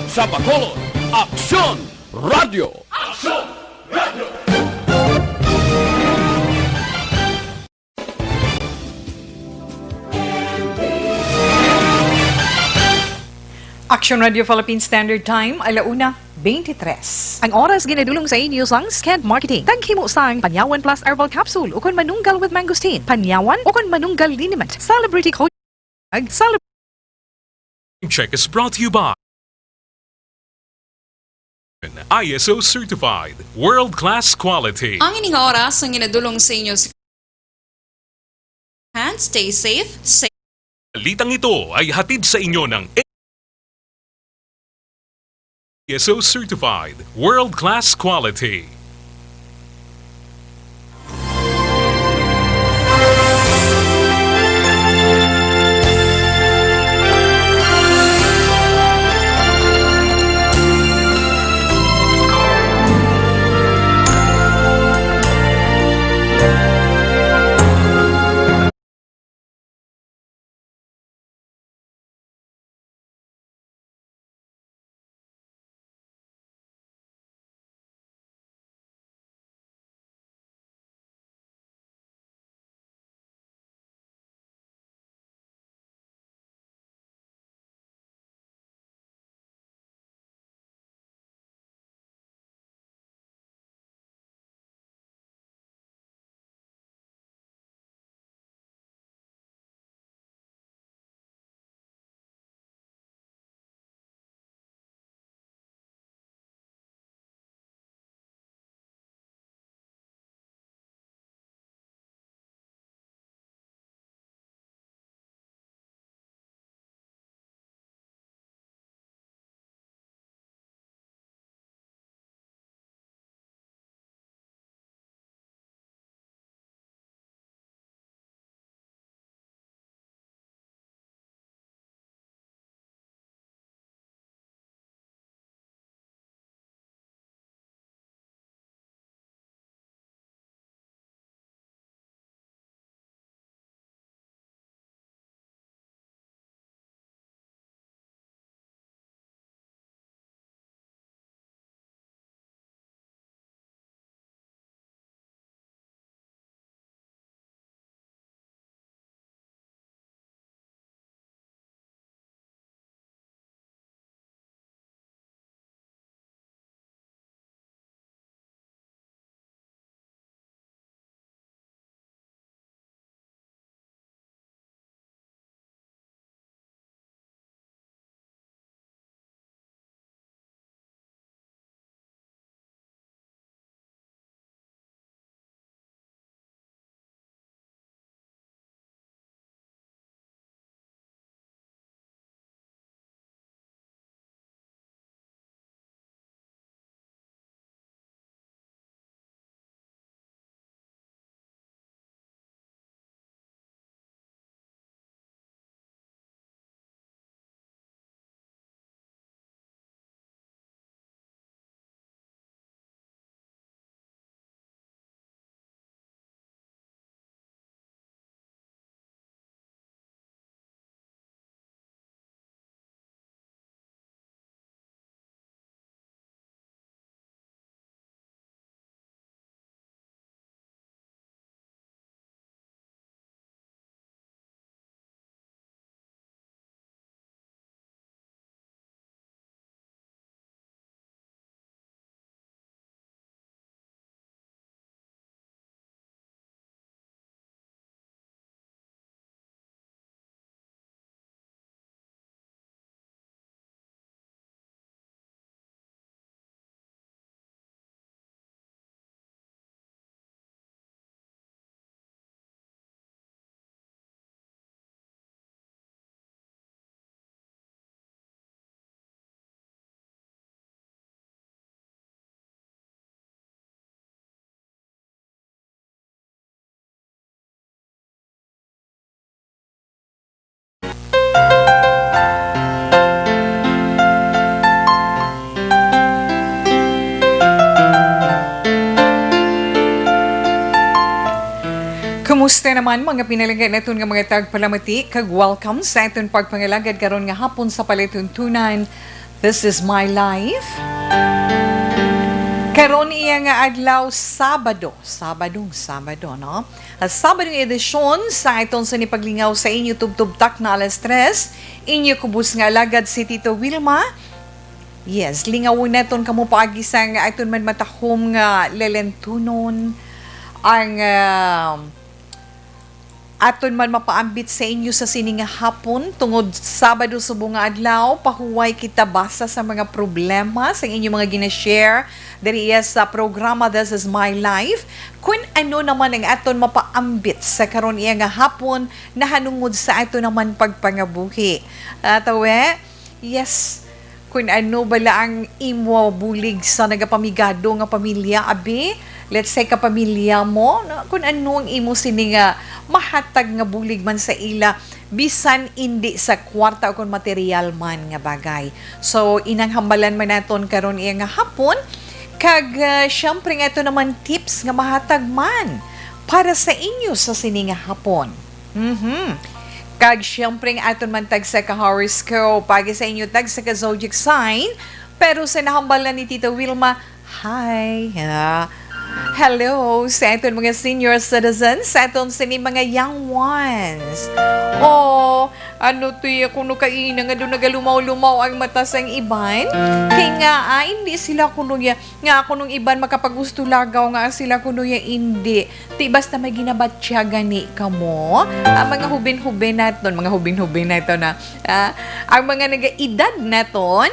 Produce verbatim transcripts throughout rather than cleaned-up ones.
Sa Bacolod, Aksyon Radio. Aksyon Radio. Action Radio Philippine Standard Time, ala una, twenty-three. Ang oras ginadulong sa inyo sang Sked Marketing. Taghimo sang Panyawan Plus Herbal Capsule ukon Manunggal with Mangosteen. Panyawan ukon Manunggal Liniment. Celebrity Code. Ag Celeb- Check is brought to you by I S O certified, world-class quality. Ang ining oras ang ginadulong sa inyo sa Hand, stay safe, stay Balitang ito ay hatid sa inyo ng I S O certified, world-class quality. Kumusta naman, mga pinalangga naton nga mga tagpalamati, kag welcome sa aton pagpangalagad karon nga hapon sa palatuntunan This is my life. Karon iya nga adlaw, Sabado, Sabadong Sabado, no? Ang Sabadong edisyon sa aton sa ni paglingaw sa inyo tubtob takna alas tres. Inyo kubos nga alagad si Tito Wilma. Yes, lingawon naton kamo paagi sang aton man matahom nga lelentunon ang, ah, aton man mapaambit sa inyo sa sini nga hapon, tungod Sabado subong nga adlaw, pahuway kita basa sa mga problema sa inyo mga gina-share diri iya sa programa This Is My Life. Kun ano naman ang aton mapaambit sa karon iya nga hapon, nahanungod sa ato naman pagpangabuhi. Atawe, Yes. Kun ano bala ang imo bulig sa nagapamigado nga pamilya, abi? Let's say, kapamilya mo, no? Kun ano ang imo sini nga mahatag nga bulig man sa ila, bisan indi sa kwarta o kun material man nga bagay. So, inang hambalan man naton karon iya nga hapon, kag, ah, syempre nga ito naman tips nga mahatag man para sa inyo sa sini nga hapon. Mhm. Kag siyempre, ang aton man tagsa ka horoscope, paagi sa inyo tagsa ka zodiac sign. Pero sa nahambal na ni Tita Wilma, hi, ha? Hello sa aton mga senior citizens, sa aton sini mga young ones. Oh, ano to ya, kuno kaina nga doon nagalumaw-lumaw ang mata sang iban? Kay nga, ah, hindi sila kuno ya, nga ako nung iban makapagusto lagaw nga sila kuno ya indi. Ti basta may ginabatya gani kamo, ang mga hubin-hubin naton, mga hubin-hubin naton na, ah, ang mga nagaedad naton,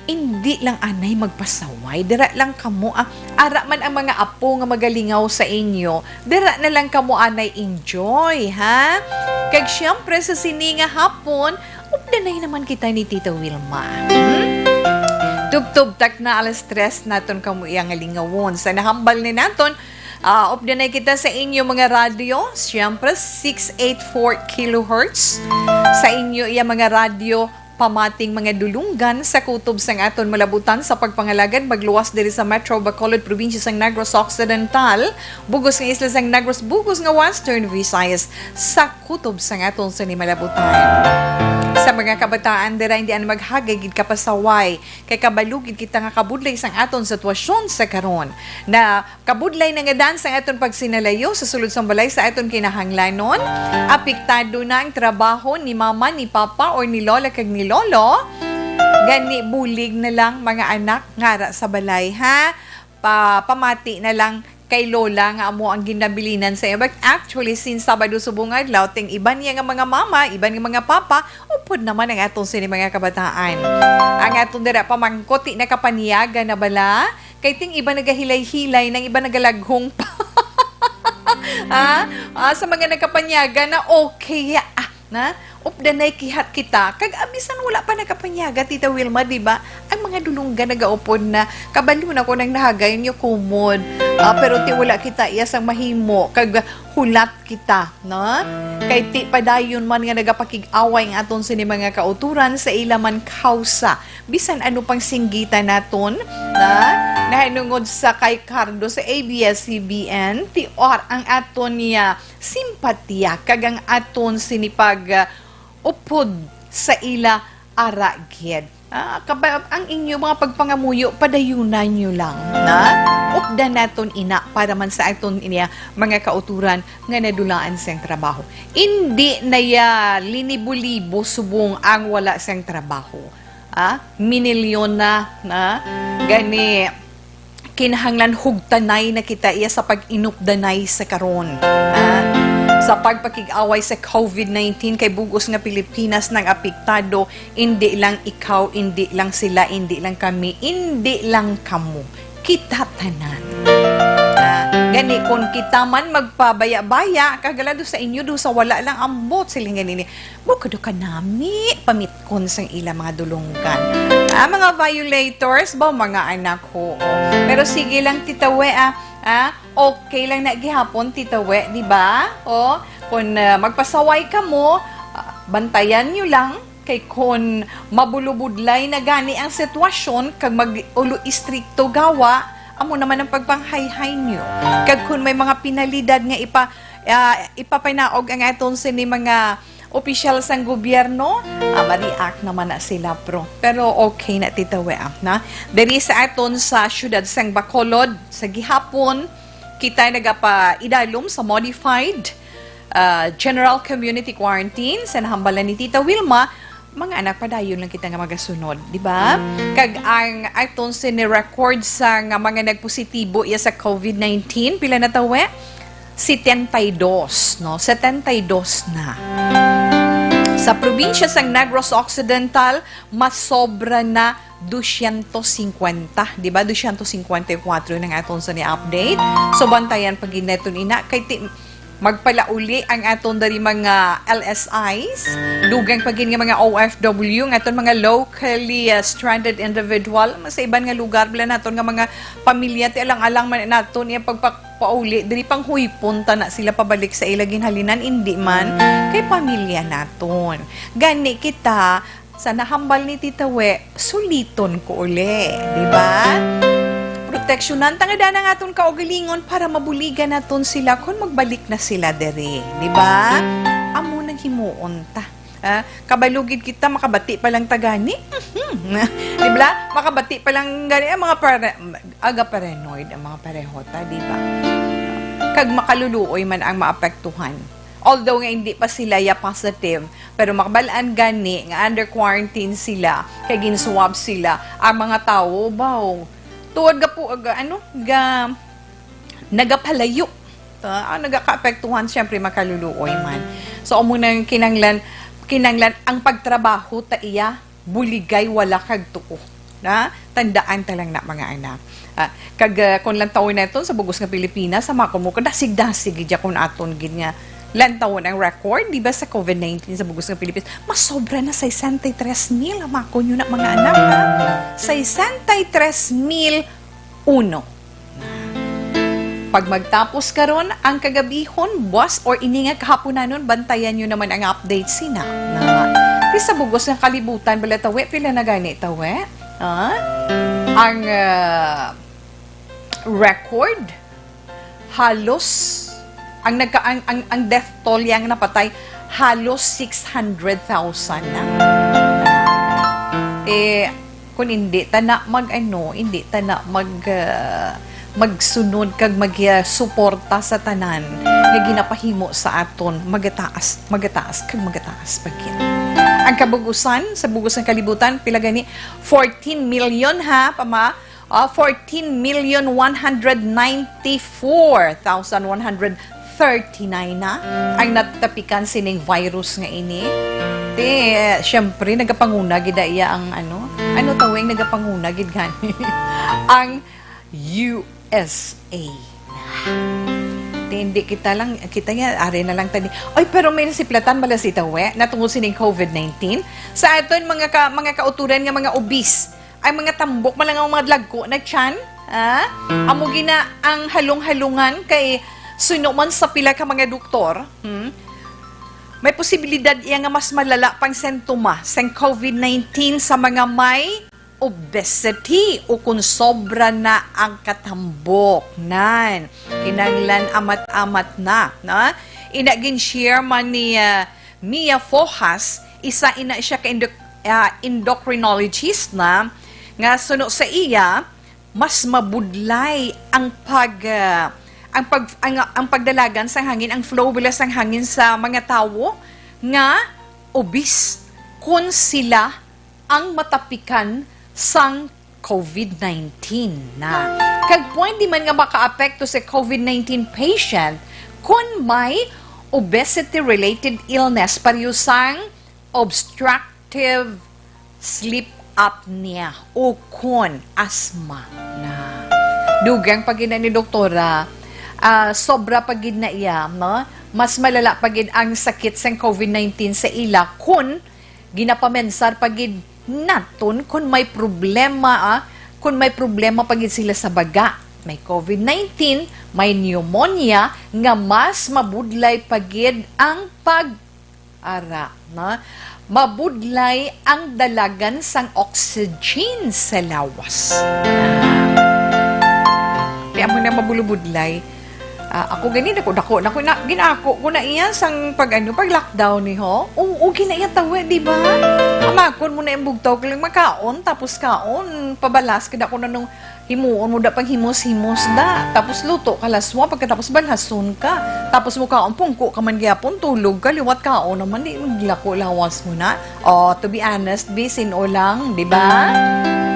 indi lang anay magpasaway. Dira lang kamo, ah, ara man ang mga apo nga magalingaw sa inyo, dira na lang kamo anay enjoy, ha? Kag siyempre sa sini nga hapon, updanay naman kita ni Tita Wilma. Hmm? Tubtob takna alas tres naton kamo iya nga lingawon. Sa nahambal ni naton, ah, updanay kita sa inyo mga radyo. Siyempre, six eight four kilohertz. Sa inyo iya mga radyo, pamating mga dulunggan sa kutob sang aton malabutan sa pagpangalagad magluwas diri sa Metro Bacolod, probinsya sang Negros Occidental, bugos nga isla sang Negros, bugos nga Western Visayas, sa kutob sang aton sini malabutan. Sa mga kabataan dira, hindi ang maghagay gid kapasaway, kay kabalo gid kita nga kabudlay sang aton sitwasyon sa karon. Na kabudlay na nga dan sang aton pagsinalayo sa sulod sang balay sa aton kinahanglanon. Apektado na ang trabaho ni mama, ni papa, or ni lola kag ni lolo. Gani, bulig na lang, mga anak, ngara sa balay, ha? Pa, pamati na lang kay lola nga amo ang ginabilinan sa iya. But actually, since Sabado subong adlaw, ting iban niya nga mga mama, iban nga mga papa, upod naman ang aton sini mga kabataan. Ang aton dira pamangkot, ti nakapanyaga na bala? Kay ting iba nagahilay-hilay, nang iba nagalaghong pa. Ah, ah, sa mga nakapanyaga na okay, ah, na, updanay kihat kita. Kag abisan wala pa nakapanyaga, Tita Wilma, di ba? Ang mga dulunggan nagaupod na, kabalo na ko nang nahagay niyo kumod. Ah, pero ti wala kita iya sang mahimo, kag hulat kita, no? Kay ti padayon man nga nagapakig-away ang aton sini mga kauturan sa ila man kausa, bisan ano pang singgitan naton, na nahanungod sa kay Cardo sa A B S C B N, ti or ang aton niya simpatiya kag ang aton sini pag, ah, upod sa ila ara gid. Ah, kaba-, ang inyo mga pagpangamuyo, padayunan nyo lang, na? Updan naton ina para man sa aton inya mga kauturan nga nadulaan sang trabaho. Indi na ya linibo-libo subong ang wala sang trabaho. Ah, minilyon na, na? Gani, kinahanglan hugtanay na kita iya sa pag-inupdanay sa karon, ah, sa pagpakig-away sa covid nineteen, kay bugos nga Pilipinas nang apektado, indi lang ikaw, indi lang sila, indi lang kami, indi lang kamo, kita tanan. Ah, gani, kung kita man magpabaya-baya, kagalado sa inyo, do sa wala lang ambot, siling ganini. Bukod ka nami, pamitkon sang ila mga dulunggan. Ah, mga violators ba, mga anak, ho? Pero sige lang, Tita We, ah. Ah, okay lang na gihapon, Tita We, di ba? O, kung, ah, magpasaway kamo, ah, bantayan nyo lang. Kay kung mabulubudlay na gani ang sitwasyon, kag mag-ulo istrikto gawa, amo naman ang pagpanghayhay nyo. Kag kung may mga penalidad nga ipa-, ah, ipapanaog ang aton sini mga opisyal sang gobyerno, ah, ma-react naman na sila, bro. Pero okay na, Tita Wea, na? Diri sa aton sa siyudad sang Bacolod, sa gihapon, kita nagapaidalom sa modified, ah, general community quarantine sa nahambalan ni Tita Wilma. Mga anak, padayon lang kita nga magasunod, di ba? Kag ang aton sini-record sa nga mga nagpositibo iya sa covid nineteen, pila na tawe? Setenta y dos, no? Setenta y dos na. Sa probinsya sang Negros Occidental, masobra na dosyentos singkwenta, di ba? Dosyentos singkwenta y kuwatro na nga aton sa ni-update. So, bantayan pa gid naton ina kay ti-, magpalauli ang aton diri mga L S Is, dugang pa gid nga mga O F W, ang aton mga locally, uh, stranded individual, sa iban nga lugar bala naton nga mga pamilya, ti alang-alang man naton iya pagpa-, pauli, diri panghuypon ta na sila pabalik sa ila ginhalinan, indi man, kay pamilya naton. Gani kita, sa nahambal ni Tita We, suliton ko uli, di ba? Proteksyonan ta nga dana nga aton kaugalingon para mabuligan naton sila kon magbalik na sila diri, di ba? Amo nang himuon ta. Ah, kabalo gid kita, makabati pa lang ta gani. Mhm. Di ba? Makabati pa lang gani ang mga pare-, aga paranoid ang mga pareho ta, di ba? Kag makaluluoy man ang maapektuhan. Although nga hindi pa sila ya positive, pero makabal-an gani nga under quarantine sila, kay gin-swab sila ang mga tawo, baw. Tuod ga po, ga, ano, ga, nagapalayo. Ta, ang nagakaapektuhan, syempre, makaluluoy man. So, amo nang kinanglan, kinanglan ang pagtrabaho ta iya, buligay, wala kag tuo. Na? Tandaan ta lang na, mga anak. Ah, kag, ah, kung lantawon naton sa bugos nga Pilipinas, sa makon mo, kadasig-dasig gid ya kung aton gid nga lantawon ang record, di ba, sa covid nineteen sa bugos nga Pilipinas, masobra na sesenta y tres mil ang makon yun na, mga anak, ha? Sesenta y tres mil uno. Pag magtapos karon ang kagabihon, buwas, or ini nga kahaponanon, bantayan nyo naman ang update sina. Na, di sa bugos nga kalibutan, bala tawe, pila na gani tawe? Ah? Ang, ah, record, halos, ang nagka-, ang, ang, ang death toll yang napatay, halos six hundred thousand na. Eh, kung hindi ta na mag, ano, hindi ta na mag, ah, magsunod kag mag, ah, suporta sa tanan nga ginapahimo sa aton, magataas, magataas, kag magataas pa gid. Ang kabugusan sa bugos nga kalibutan, pila gani? Fourteen million, ha, pama, ah, fourteen million one hundred ninety-four thousand one hundred thirty-nine na ang natapikan sining virus nga ini. Ti, syempre, nagapanguna gid iya ang ano, ano tawing nagapanguna gid gani? Ang U S A. Ti, hindi kita lang, kita niya, ari na lang tani. Ay, pero may nasiplatan bala si Tawe, natungod sining covid nineteen. Sa aton mga ka-, mga kauturan nga mga obese, ang mga tambok man lang ang mga dlagko na tiyan, ha? Amo gina ang halong-halungan kay suno man sa pila ka mga doktor, hmm? May posibilidad iya nga mas malala pang sentoma sang covid nineteen sa mga may obesity o kung sobra na ang katambok. Nan, kinahanglan amat-amat na, na? Ina gin-share man ni, ah, Mia Fojas, isa ina siya ka endo-, ah, endocrinologist na, nga suno sa iya, mas mabudlay ang pag, ah, ang pag, ang, ang pagdalagan sang hangin, ang flow bala sang hangin sa mga tawo nga obese kun sila ang matapikan sang covid nineteen na. Kag pwede man nga makaapekto sa covid nineteen patient kon may obesity-related illness, pareho sang obstructive sleep apnea o kon asthma na. Dugang pa gid na ni doktora, ah, sobra pa gid na iya, no? Mas malala pa gid ang sakit sang covid nineteen sa ila kon ginapamensar pa gid naton kon may problema, ah, kon may problema pa gid sila sa baga. May covid nineteen, may pneumonia, nga mas mabudlay pa gid ang pag-ara, no? Mabudlay ang dalagan sang oxygen sa lawas. Kaya mo na mabulubudlay. Ah, ako gani, dako-dako na ko na, ginako ko na iya sang pag, ano, pag lockdown ni ho. Oo, ginaiya tawi, di ba? Amakon mo na yung bugtaw ko lang makaon, tapos kaon, pabalas ka da ko na nung himuon mo da pag himos-himos da. Tapos luto ka laswa, pagkatapos balhason ka. Tapos mo kaon, pungko ka man gyapon, tulog ka, liwat kaon naman, di maglako lawas mo na. Oh, to be honest, bisin o lang, di ba?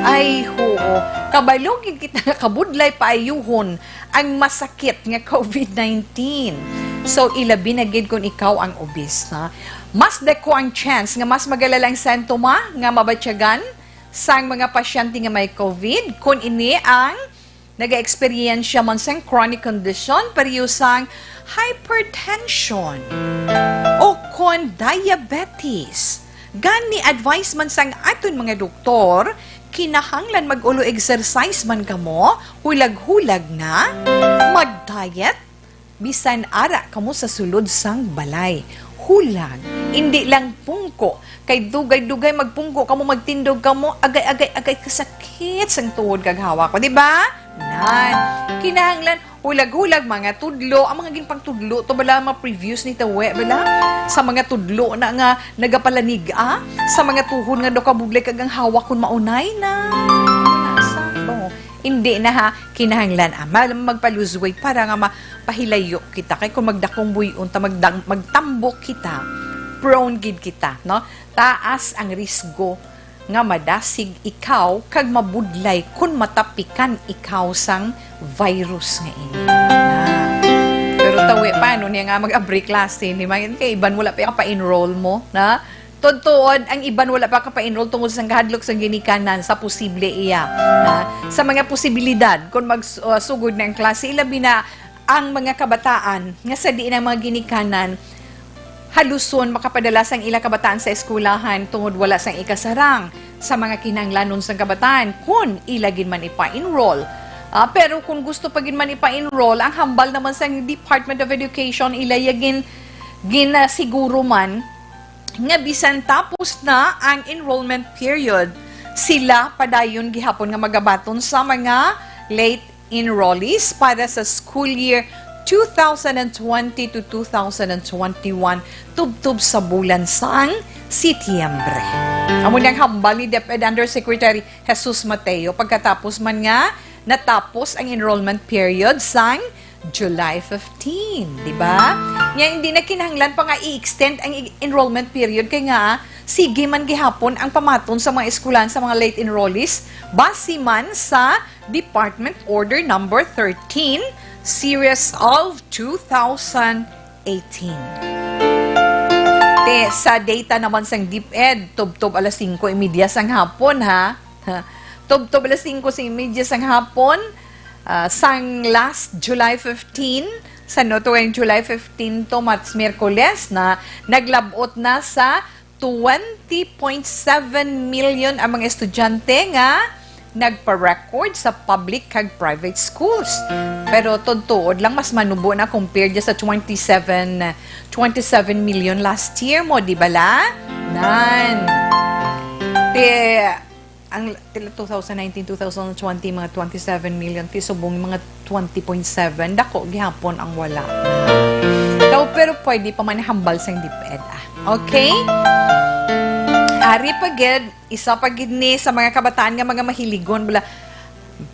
Ay, huo. Kabalo gid kita nga kabudlay paayuhon ang masakit nga covid nineteen. So, ilabi na gid kung ikaw ang obese, ha? Mas dako ang chance nga mas magalala ang sentoma nga mabatyagan sang mga pasyente nga may covid, kung ini ang nagaeksperyensya man sang chronic condition, pareho sang hypertension o kon diabetes. Gani, advice man sang aton mga doktor, kinahanglan mag-ulo exercise man kamo, hulag-hulag na, mag-diet, bisan ara kamo sa sulod sang balay. Hulag, indi lang pungko, kay dugay-dugay magpungko kamo, magtindog kamo, agay-agay-agay, kasakit sang tuhod kag hawa ko, di ba? Nan, kinahanglan hulag-hulag, mga tudlo, ang mga ginpangtudlo to bala, mga previews ni tawi bala, sa mga tudlo na nga nagapalanig-a, sa mga tuhod nga daw kabudlay kag ang hawa kon maunay na. Nasa, oh, hindi na ha, kinahanglan, ah, mal-, magpa-lose weight para nga mapahilayo kita. Kay kung magdakong buy-on ta, magdang-, magtambok kita, prone gid kita, no? Taas ang risgo nga madasig ikaw kag mabudlay kon matapikan ikaw sang virus nga ini. Na. Pero tawi, paano niya nga mag-abri klase ni man? Kay iban wala pa pa-enroll mo, na? Todtuod, ang iban wala pa ka pa-enroll tungod sa kahadlok sa ginikanan sa posible iya. Na? Sa mga posibilidad, kung mag-, uh, sugod na ang klase, ilabi na ang mga kabataan nga sa diin ang mga ginikanan, haluson makapadala sang ila kabataan sa eskwelahan tungod wala sang ikasarang sa mga kinahanglanon sang kabataan kun ila gid man ipa-enroll. Ah, pero kung gusto pa gid man ipa-enroll, ang hambal naman sang Department of Education, ila ya gin-, ginasiguro man nga bisan tapos na ang enrollment period, sila padayon gihapon nga magabaton sa mga late enrollees para sa school year two thousand and twenty to two thousand and twenty-one, tubtob sa bulan sang Setyembre. Amo ni ang hambal ni DepEd Undersecretary Jesus Mateo pagkatapos man nga natapos ang enrollment period sang July fifteen, di ba? Nga hindi na kinahanglan pa nga i-extend ang i-, enrollment period kay nga sige man gihapon ang pamaton sa mga eskwelahan sa mga late enrollees base man sa Department Order Number Thirteen, Series of two thousand eighteen. Te, sa data naman sang DepEd, tubtob alas singko y media sang hapon, ha? Tubtob alas singko y media sang hapon, ah, sang last July fifteen, sa no tuwing July fifteen to, Mats-, Miyerkules na, naglabot na sa twenty point seven million ang mga estudyante nga nagpa-record sa public kag private schools. Pero tuod-tuod lang, mas manubo na compared sa twenty-seven, twenty-seven million last year mo, di bala? Nan. Ti, ang tila two thousand nineteen, two thousand twenty, mga twenty-seven million, ti subong mga twenty point seven, dako gihapon ang wala. Daw, pero pwede pa man hambal sang DepEd, ah. Okay? Ari pa gid, isa pa gid ni sa mga kabataan nga mga mahiligon, bala,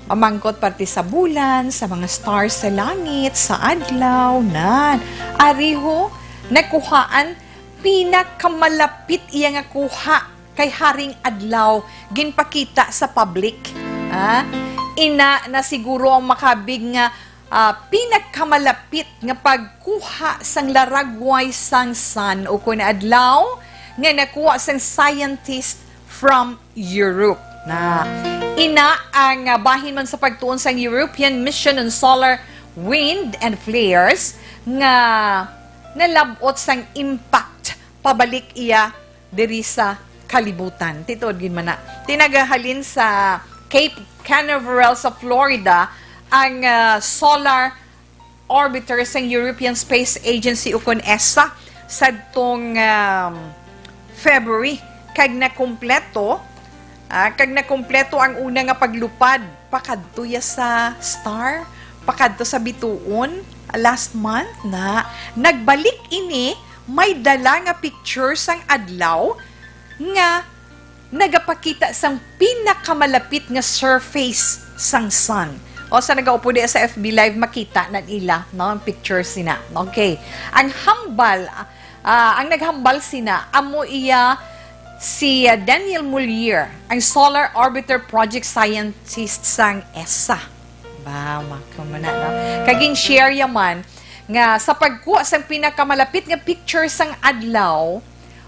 mamangkot parte sa bulan, sa mga stars sa langit, sa adlaw, nan. Ari ho, nakuhaan, pinakamalapit iya nga kuha kay Haring Adlaw ginpakita sa public. Ah, ina na siguro ang makabig nga, ah, pinakamalapit nga pagkuha sang laragway sang sun o kun adlaw nga nakuha sang scientist from Europe. Na, ina ang, ah, bahin man sa pagtuon sang European Mission on Solar Wind and Flares nga nalab-ot sang impact pabalik iya diri sa kalibutan. Ti tuod gid man na. Ti nagahalin sa Cape Canaveral sa Florida ang, ah, solar orbiter sang European Space Agency ukon esa sadtong, um, February, kag nakumpleto, ah, kag nakumpleto ang una nga paglupad pakadto ya sa star, pakadto sa bituon, last month na, nagbalik ini, may dala nga picture sang adlaw nga nagapakita sang pinakamalapit nga surface sang sun. O, sa nagaupo diha sa F B Live, makita na nila, no, ang picture sina. Okay. Ang hambal, ah, ang naghambal sina, amo iya si, ah, Daniel Mullier, ang Solar Orbiter Project Scientist sang esa. Ba, mako mo na, no? Kag gin-share yaman nga sa pagkuha sang pinakamalapit nga picture sang adlaw,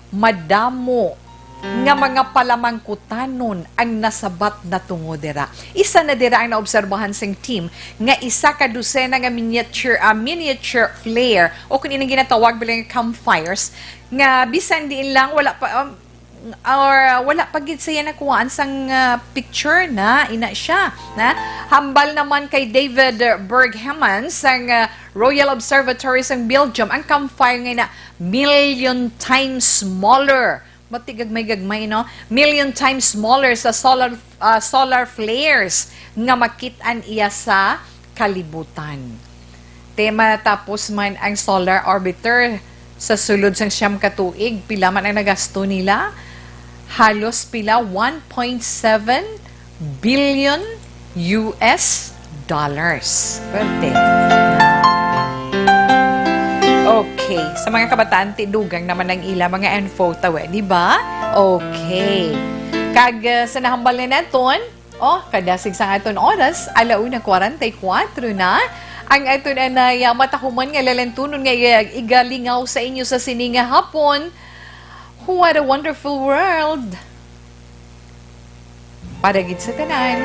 madamo nga mga palamangkutanon ang nasabat natungod dira. Isa na dira ang naobserbahan sing team nga isa ka dosena nga miniature, ah, miniature flare, o kung inang ginatawag bala nga campfires, nga bisan diin lang wala pa, um, or, uh, wala pa gid siya nakuhaan sang, uh, picture na, ina siya, na. Hambal naman kay David Bergheman sang, uh, Royal Observatory sang Belgium, ang campfire nga ina million times smaller. Matigagmay-gagmay, no? Million times smaller sa solar, uh, solar flares nga makit-an iya sa kalibutan. Te, matapos man ang solar orbiter sa sulod sang siyam ka tuig, pila man ang nagasto nila? Halos pila? One point seven billion U S dollars. Pwerte. Okay. Sa mga kabataan, tidugang naman ang ila mga info tawe, di ba? Okay. Kag, uh, sa nahambal na naton, oh, kadasig sang aton oras, ala una kwarenta y kuwatro na. Ang aton anay, ah, matahuman nga lalantunon nga iga-, igalingaw sa inyo sa sini nga hapon. What a wonderful world! Para gid sa tanan.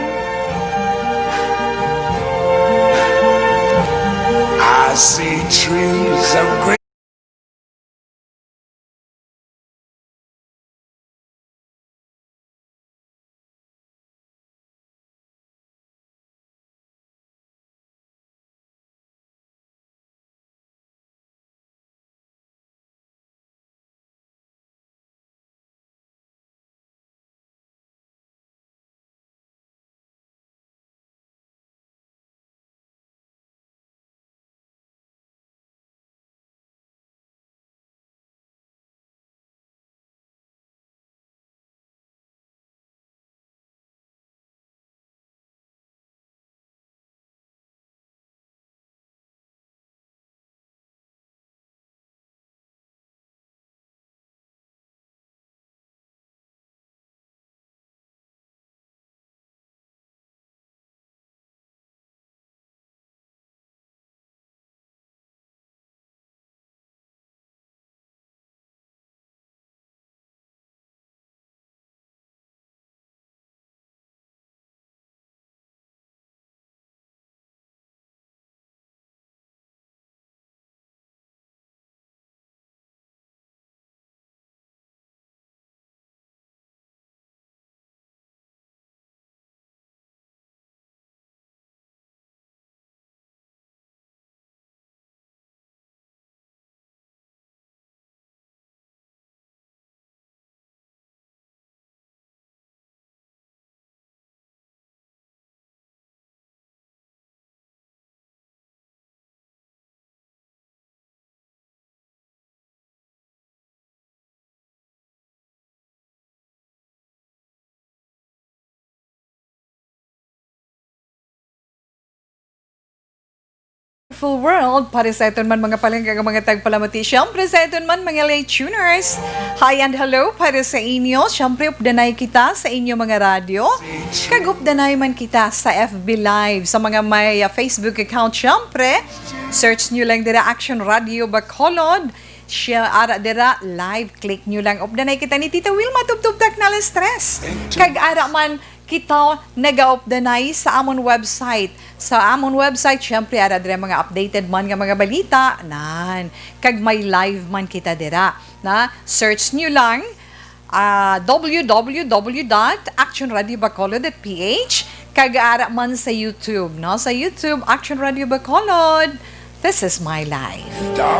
I see trees of green. Wonderful world para sa aton man mga palangga nga mga tagpalamati. Siyempre sa aton man mga late tuners. Hi and hello para sa inyo. Siyempre updanay kita sa inyo mga radyo. Kag updanay man kita sa F B Live. Sa mga may, ah, Facebook account, siyempre, search nyo lang dira Action Radio Bacolod. Siya, ara dira, live, click nyo lang. Updanay kita ni Tita Wilma, Tubtub Taknal Stress. Kag ara man, kita nagaupdanay sa amon website. Sa amon website, syempre, ara dira mga updated man nga mga balita. Nan, kag may live man kita dira. Na, search nyo lang, ah, W W W dot action radio bacolod dot P H. Kag ara man sa YouTube, no? Sa YouTube, Action Radio Bacolod. This is my life.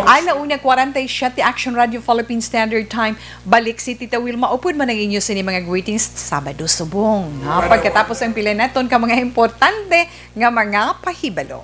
Ala una kwarenta y siyete Action Radio Philippine Standard Time. Balik si Tita Wilma upod man ang inyo sini mga greetings Sabado subong, no? Pagkatapos ang pila naton ka mga importante nga mga pahibalo.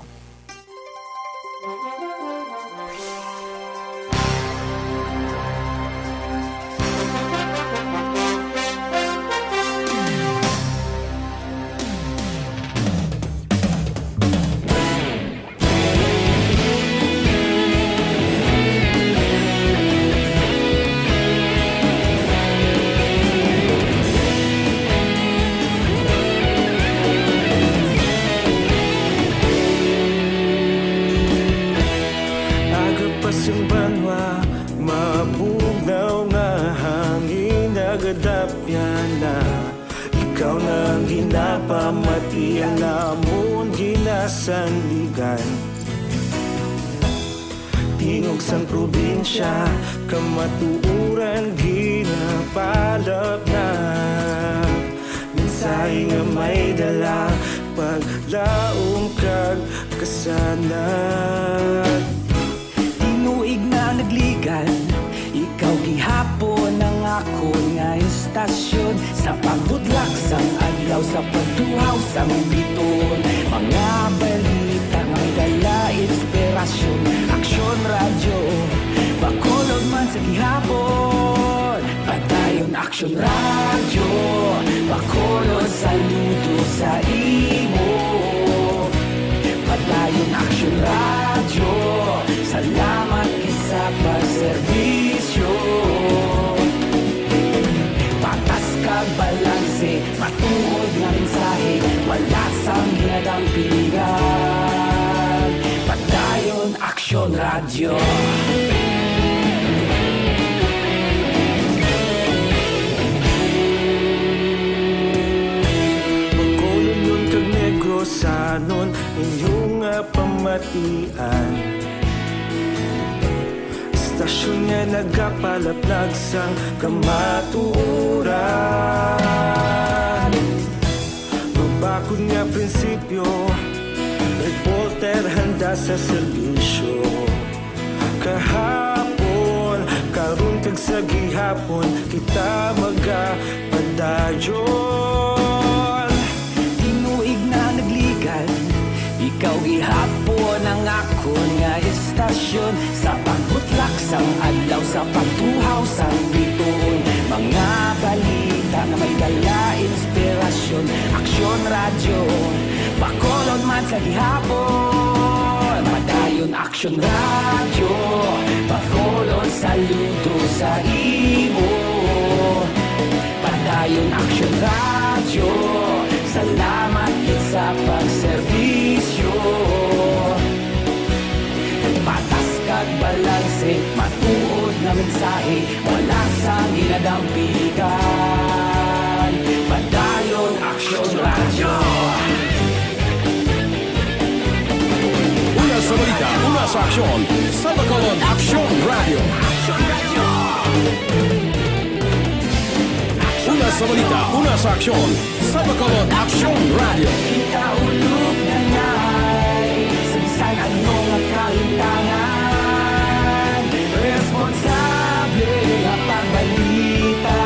Ang ginapamatian namon ginasandigan, tingog sang probinsya, kamatuoran ginapalapnag. Mensahe nga may dala, paglaom kag kasanag. Tinuig na nagligan, ikaw gihapon ang akon nga istasyon. Sa pagbutlak sang adlaw, sa pagtuhaw sang biton, mga balita nga may dala inspirasyon. Aksyon Radyo, Bacolod man sa gihapon. Padayon Aksyon Radyo, Bacolod, saludo sa imo. Padayon Aksyon Radyo, salamat gid sa pagserbisyo. Patas kag balanse, matuod nga mensahe, wala sang ginadampigan. Padayon Aksyon Radyo. Bacolodnon kag Negrosanon, inyo nga pamatian. Istasyon nga nagapalaplag sang kamatuoran. Mabakod nga prinsipyo, reporter handa sa serbisyo. Kahapon, karon kag sa gihapon, kita magapadayon. Tinuig na nagligan, ikaw gihapon ang akon nga istasyon. Sa pagbutlak sang adlaw, sa pagtuhaw sang bituon, mga balita nga may dala inspirasyon. Aksyon Radyo, Bacolod man sa gihapon. Padayon Aksyon Radyo, Bacolod, saludo sa imo. Padayon Aksyon Radyo, salamat gid sa pagserbisyo. Patas kag balanse, matuod nga mensahe, wala sang ginadampigan. Padayon Aksyon Radyo. Una sa balita, una sa aksyon, sa Bacolod Aksyon Radyo. Una sa balita, una sa aksyon, sa Bacolod Aksyon Radyo. Kita ulog na ngay, sa bisan ano nga kahintangan, responsable nga pagbalita.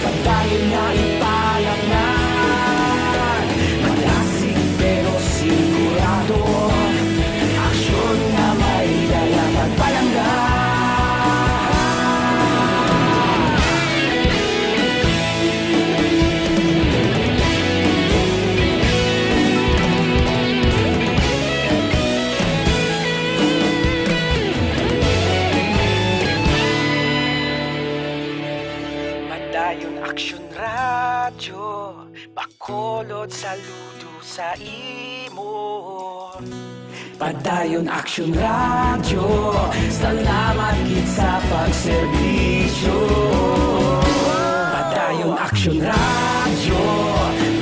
Padayon nga ipalapngan, malasig pero sigurado. Aksyon nga may dala pagpalangga. Padayon Aksyon Radyo, Bacolod, saludo sa imo. Padayon Aksyon Radyo, salamat gid sa pagserbisyo. Padayon Aksyon Radyo,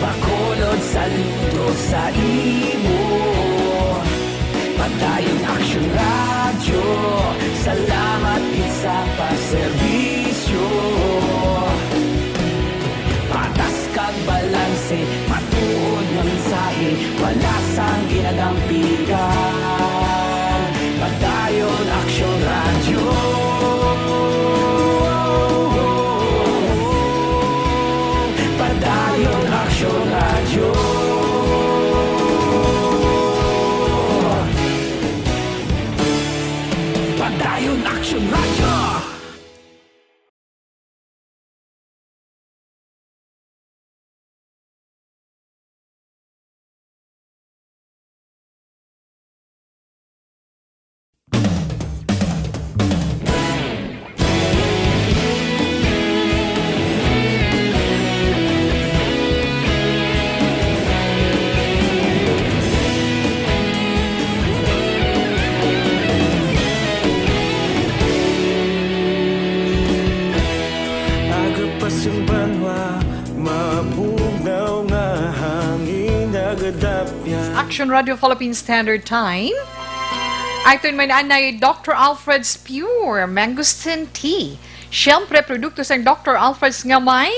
Bacolod, saludo sa imo. Padayon Aksyon Radyo, salamat gid sa pagserbisyo. Patas kag balanse, matuod nga mensahe, wala sang ginadampigan. Padayon Aksyon Radyo. Padayon Aksyon Action Radio Philippine Standard Time. Aton man anay Doctor Alfred's Pure Mangosteen Tea. Siyempre, produkto sang Doctor Alfred's nga may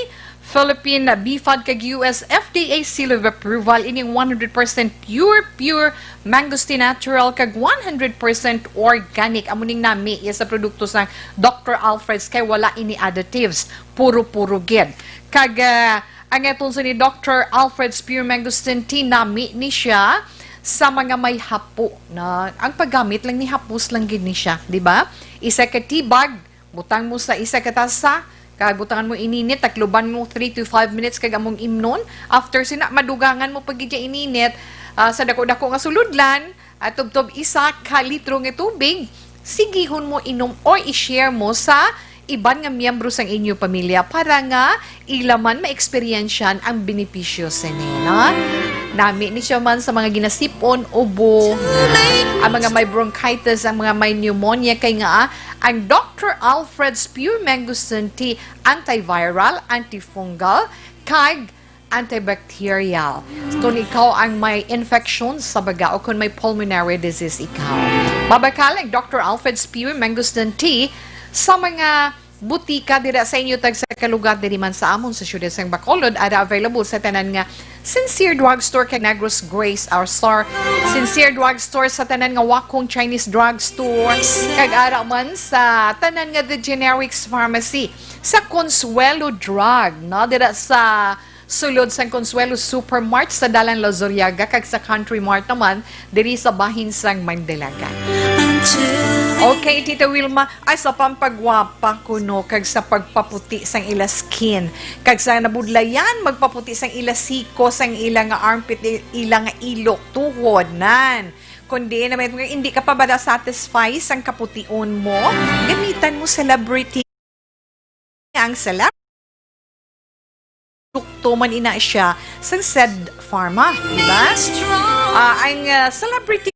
Philippine B fad kag U S F D A seal of approval. Ining one hundred percent pure, pure mangosteen natural kag one hundred percent organic. Amo ning nami iya sa produkto sang Doctor Alfred's kay wala ini additives. Puro-puro gid. Kag, ah, ang aton sa ni Doctor Alfred's Pure Mangosteen Tea, nami ni siya sa mga may hapo na ang paggamit lang ni hapos lang gid ni siya, di ba? Isa ka tea bag, butang mo sa isa ka tasa, kag butangan mo ininit, takluban mo three to five minutes kag among imnon. After sina, madugangan mo pa gid ya ininit, ah, sa dako-dako nga sulodlan, at tubtob isa ka litro nga tubig, sigihon mo inom or i-share mo sa iban nga miyembro sang inyo pamilya para nga ila man maeksperiensyahan ang benepisyo sini, no? Nami ni siya man sa mga ginasipon, ubo, ang mga may bronchitis, ang mga may pneumonia, kay nga, ah, ang Doctor Alfred's Pure Mangosteen Tea, antiviral, antifungal, kag antibacterial. Kung ikaw ang may infection sa baga o kung may pulmonary disease ikaw. Mabakal ang Doctor Alfred's Pure Mangosteen Tea sa mga butika dira sa inyo tagsa ka lugar diri man sa amon sa siyudad sang Bacolod, ara available sa tanan nga Sincere Drugstore kag Negros Grace, our star Sincere Drugstore sa tanan nga Wakong Chinese Drugstore, kag ara man sa tanan nga The Generics Pharmacy, sa Consuelo Drug, no, dira sa sulod sang Consuelo Supermart sa Dalan Lazuriaga kag sa Country Mart naman diri sa bahin sang Mandalagan. Okay, Tita Wilma, ay sa pampagwapa kuno kag sa pagpaputi sang ila skin, kag sa nabudlayan, magpaputi sang ila siko, sang ila nga armpit, i-, ila nga ilok, tuhod, nan. Kundi na may, hindi ka pa ba satisfy sang kapution mo? Gamitan mo Celebrity. Ang Celebrity produkto man ina siya sa Sed Pharma, di ba? Ah, ang, ah, Celebrity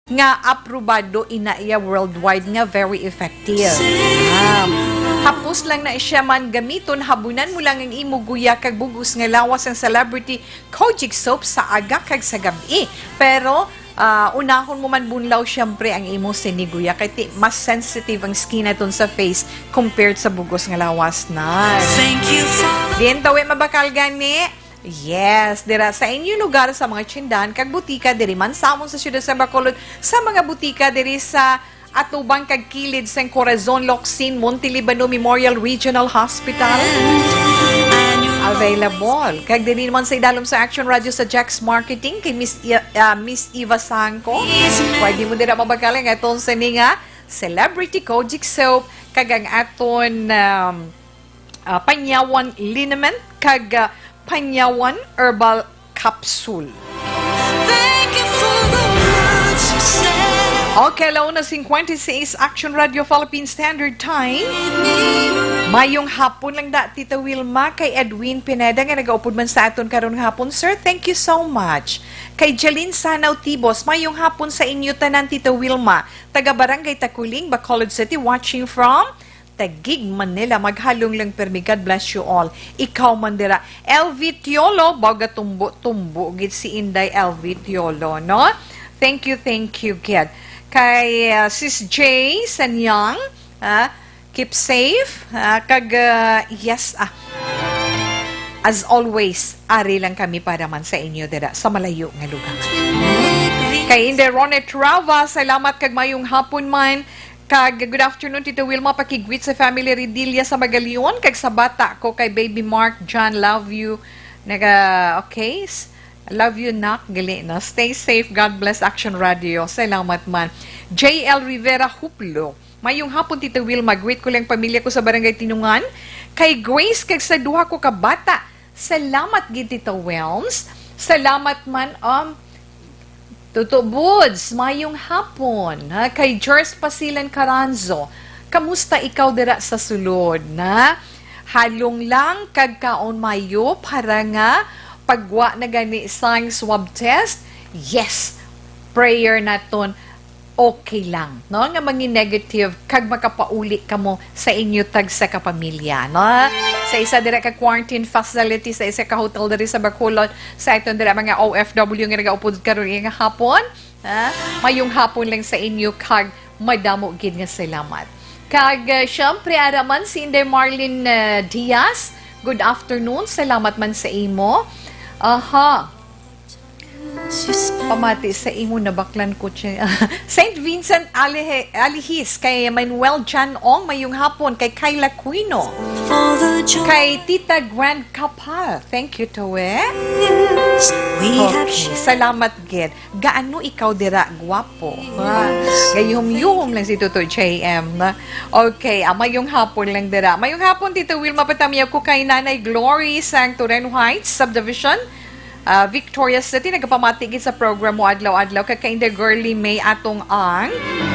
nga aprobado ina iya worldwide nga very effective. Ah, hapos lang na siya man gamiton, habunan mo lang ang imo guya kag bugos nga lawas ang Celebrity Kojic soap sa aga kag sa gab-i. Pero, ah, unahon mo man bunlaw, siyempre, ang imo sini guya, kay ti-, mas sensitive ang skin naton sa face compared sa bugos nga lawas na. Thank you, Father. Din tawi mabakal gani. Yes, dira sa inyo lugar sa mga tsindahan kag butika diri man sa amon sa siyudad sa Bacolod, sa mga butika diri sa atubang kag kilid sang Corazon Locsin Monte Libano Memorial Regional Hospital. Available. Kag diri naman sa idalom sa Action Radio sa Jack's Marketing kay Miss I-, ah, Miss Eva Sangco. Pwede mo dira mabakal ang aton sini nga Celebrity Kojic Soap kag ang aton, um, ah, Panyawan Liniment kag, ah, Panyawan Herbal Capsule. Thank you for the words you said. Okay, alauna cincuenta y seis, Action Radio Philippine Standard Time. Mayong hapon lang da, Tita Wilma, kay Edwin Pineda nga nagaupod man sa aton karon nga hapon. Sir, thank you so much. Kay Jeline Sanaw Tibos, mayong hapon sa inyo tanan, Tita Wilma. Taga Barangay Taculing, Bacolod City, watching from Taguig, Manila. Maghalong lang permi. God bless you all. Ikaw man dira. L V Tiolo, baga tumbo-tumbo gid si Inday L V Tiolo, no? Thank you, thank you, kid. Kay, ah, Sis J Sanyang, ah, keep safe, ah, kag, ah, yes, ah, as always, ari lang kami para man sa inyo dira sa malayo nga lugar. Kay Inday Ronette Rava, salamat kag mayong hapon man. Kag good afternoon, Tita Wilma, pakigwit sa family Redilla sa Magalion, kag sa bata ko kay Baby Mark John, love you. Naga, okay? S-, love you, nak. Gali na. Stay safe. God bless Action Radio. Salamat man. J L Rivera Huplo. Mayong hapon, Tita Wilma. Greet ko lang pamilya ko sa Barangay Tinungan. Kay Grace, kag sa duha ko ka bata. Salamat gid, Tita Wilms. Salamat man, um, Tuto Buds, mayong hapon, ha? Kay Jers Pasilan Caranzo, kamusta ikaw dira sa sulod, na? Halong lang kag kaon mayo para nga pagwa na gani sang swab test. Yes, prayer naton. okay lang, no? Nga mangi-negative kag makapauli kamo sa inyo tagsa ka pamilya, no? Sa isa dira ka quarantine facility, sa isa ka hotel diri sa Bacolod, sa aton dira mga O F W nga nagaupod karon nga hapon, ha? Mayong hapon lang sa inyo kag madamo gid nga salamat. Kag, uh, syempre, ara man si Inday Marlene, uh, Diaz, good afternoon. Salamat man sa imo. Aha. Pamati sa imo, nabaklan ko siya. Saint Vincent Alihe-, Alihis, kay Manuel Jan Ong, mayong hapon, kay Kyla Quino, kay Tita Grand Kapal. Thank you, Tawe. Okay, salamat gid. Gaano ikaw dira, gwapo? Ha? Gayuhom-yuhom lang si Tutoy J M, na? Okay, ah, mayong hapon lang dira. Mayong hapon, Tita Wilma, patamiyaw ko kay Nanay Glory sang Turen Heights Subdivision, ah, Victoria City. Nagapamati gid sa program mo adlaw-adlaw. Kay, kay Inday Girly May Atong Ang.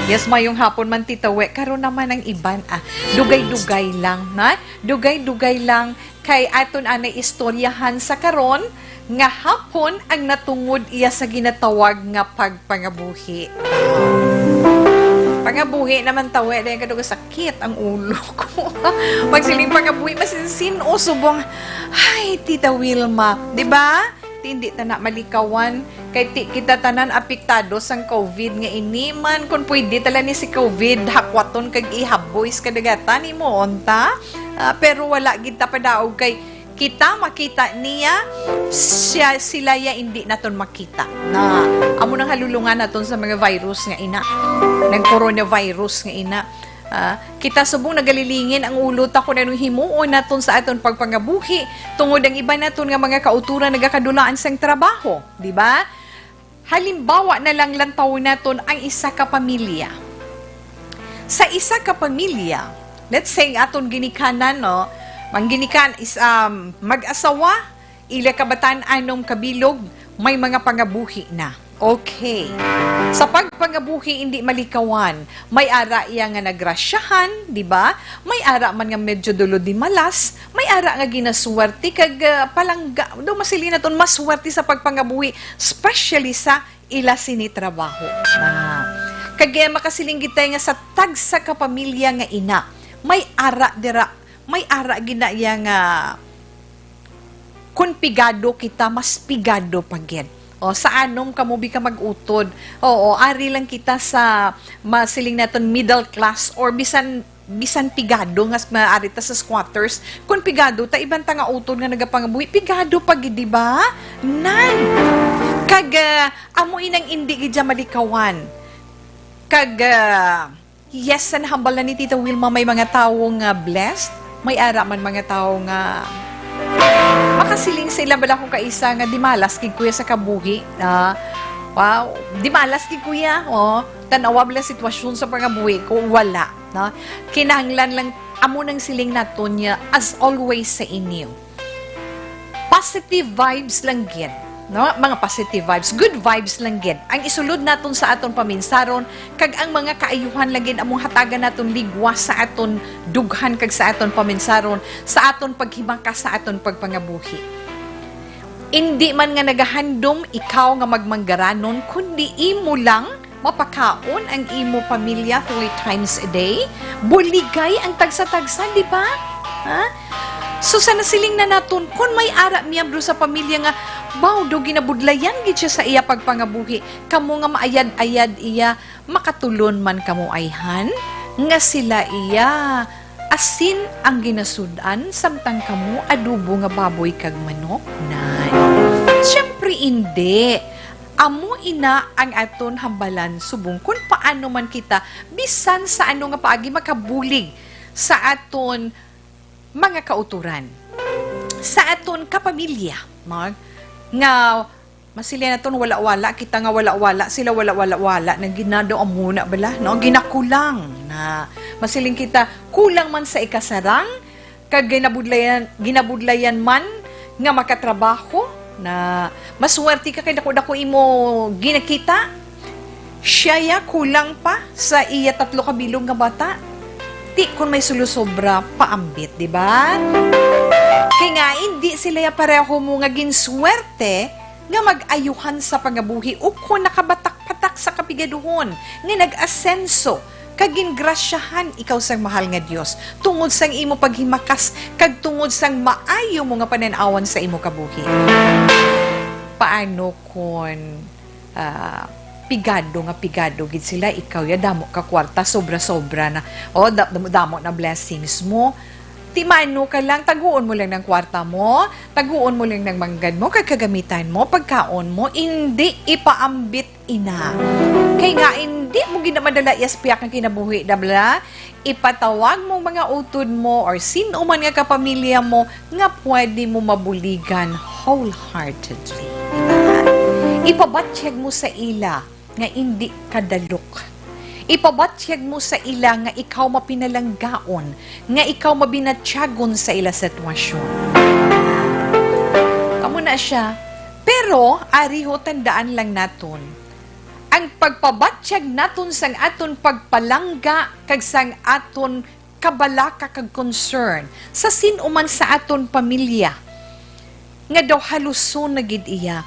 Yes, mayong hapon man, Tita We. Karon naman ang iban, ah, dugay-dugay lang, na? Dugay-dugay lang kay aton anay istoryahan sa karon nga hapon ang natungod iya sa ginatawag nga pagpangabuhi. Pangabuhi naman, Tawe, dahil kadto kasakit ang ulo ko. Pagsiling pangabuhi, masinsin o subong, ay, Tita Wilma, di ba? Ti hindi ta na malikawan. Kay ti kita tanan apektado sang COVID nga ini man. Kung pwede tala ni si COVID, hakwaton kag ihaboy sa kadagatan, himuon ta. Ah, pero wala gid ta padaog kay kita makita niya, siya, sila ya hindi naton makita. Na, amo nang halulungan naton sa mga virus nga ina. Nag coronavirus nga ina. Ah, kita subong nagalilingin ang ulo ta kung anong himuon naton sa aton pagpangabuhi, tungod ang iban naton nga mga kauturan nagakadulaan sang trabaho, di ba? Halimbawa na lang, lantawon naton ang isa ka pamilya. Sa isa ka pamilya, let's say, aton ginikanan, no? Ang ginikan is, um, mag-asawa, ila kabataan anom kabilog, may mga pangabuhi na. Okay. Sa pagpangabuhi, hindi malikawan. May ara iya nga nagrasyahan, di ba? May ara man nga medyo dulod di malas, may ara nga ginaswerte kag, ah, palangga. Daw masiling naton maswerte sa pagpangabuhi, especially sa ila sini trabaho. Ah. Kag, eh, makasiling gid tayo nga sa tagsa ka pamilya nga ina, may ara dira, may ara gid na iya nga kun pigado kita, mas pigado pa gid. O, sa anom kamo bi ka mag-utod. Oo, ari lang kita sa masiling naton middle class or bisan, bisan pigado nga s-, maari ta sa squatters. Kun pigado ta, iban ta nga utod nga nagapangabuhi, pigado pa gid, di ba? Nan. Kag, ah, amo inang indi gid siya malikawan. Kag, ah, Yes, sa nahambal na ni Tita Wilma, may mga tawo nga blessed, may ara man mga tawo nga makasiling sila bala ko kaisa nga dimalas gid kuya sa kabuhi. Ah, wow, dimalas gid kuya. Oh, tanawa bala sitwasyon sa pangabuhi ko, wala, no? Kinahanglan lang, amo nang siling naton niya, as always sa inyo. Positive vibes lang gid, no? Mga positive vibes, good vibes lang gid ang isulod naton sa aton paminsaron, kag ang mga kaayuhan lang gid among hatagan naton ligwa sa aton dughan kag sa aton paminsaron, sa aton paghimaka sa aton pagpangabuhi. Indi man nga nagahandom ikaw nga magmanggaranon, kundi imo lang mapakaon ang imo pamilya three times a day? Buligay ang tagsa-tagsa, di ba? Ha? So, sa nasiling na naton, kon may ara miyembro sa pamilya nga, baw, daw ginabudlayan gid siya sa iya pagpangabuhi, kamo nga maayad-ayad iya, makatulon man kamo ayhan, nga sila iya asin ang ginasud-an, samtang kamo adobo nga baboy kag manok? Nan. Siyempre, indi. Amo ina ang aton hambalan subong kun paano man kita, bisan sa ano nga paagi, makabulig sa aton mga kauturan, sa aton kapamilya, mag-, nga masiling naton wala-wala, kita nga wala-wala, sila wala-wala-wala, nang ginado amo na bala, no? Ginakulang na. Masiling kita, kulang man sa ikasarang, kag ginabudlayan, ginabudlayan man nga makatrabaho, na maswerte ka kay dako-dako imo ginakita. Siya ya kulang pa sa iya tatlo ka bilog nga bata. Ti kon may sulosobra, paambit, di ba? Kay nga, indi sila ya pareho mo nga ginswerte nga mag-ayuhan sa pangabuhi ukon nakabatak-patak sa kapigaduhon nga nag-asenso kag gingrasyahan ikaw sang mahal nga Dios tungod sang imo paghimakas kag tungod sang maayo mo nga panan-awan sa imo kabuhi. Paano kon, ah, pigado nga pigado gid sila, ikaw ya damo ka kwarta, sobra-sobra na. O, da-, damo, damo na blessings mo. Timano ka lang, taguon mo lang ng kwarta mo, taguon mo lang ng manggad mo, kag kagamitan mo, pagkaon mo, indi ipaambit ina. Kay nga, indi mo gid na madala iya sa piyak nga kinabuhi, dabla, ipatawag mo mga utod mo or sin-o man nga kapamilya mo nga pwede mo mabuligan wholeheartedly. Ipabatyag mo sa ila nga indi ka dalok. Ipabatyag mo sa ila nga ikaw mapinalanggaon, nga ikaw mabinatyagon sa ila sitwasyon. Amo na siya. Pero, ari ho, tandaan lang naton, ang pagpabatyag naton sang aton pagpalangga kag sang aton kabalaka kag concern sa sin-o man sa aton pamilya nga daw haluson na gid iya.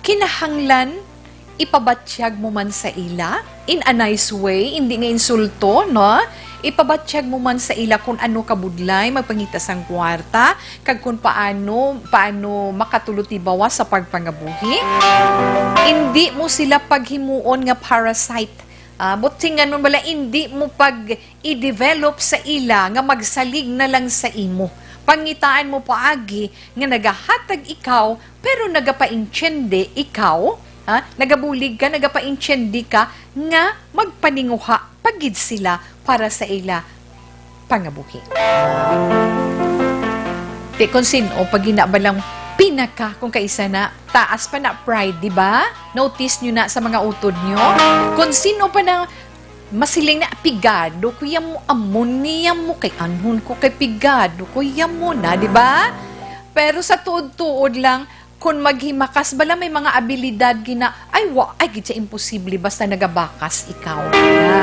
Kinahanglan ipabatyag mo man sa ila in a nice way, hindi nga insulto, no? Ipabatyag mo man sa ila kung ano kabudlay magpangita sang kwarta, kag kung paano, paano makatulutibawa sa pagpangabuhi. Hindi mo sila paghimuon nga parasite. Ah, buot silingon bala, hindi mo pag i-develop sa ila nga magsalig na lang sa imo. Pangitaan mo paagi nga nagahatag ikaw, pero nagapaintiende ikaw, ha? Nagabulig ka, nagapaintiende ka nga magpaninguha pa gid sila para sa ila pangabuhi. Di kon sin-o pa gid na bala ang pinaka, kung kaisa na, taas pa na pride, di ba? Notice nyo na sa mga utod nyo? Kung sin-o pa na masiling na, "Pigado ko ya mo, amo niya mo, kay anhon ko kay pigado ko ya mo na," di ba? Pero sa tuod-tuod lang, kung maghimakas bala may mga abilidad gina, ay, wa, ay, gid siya, imposible basta nagabakas ikaw. Na,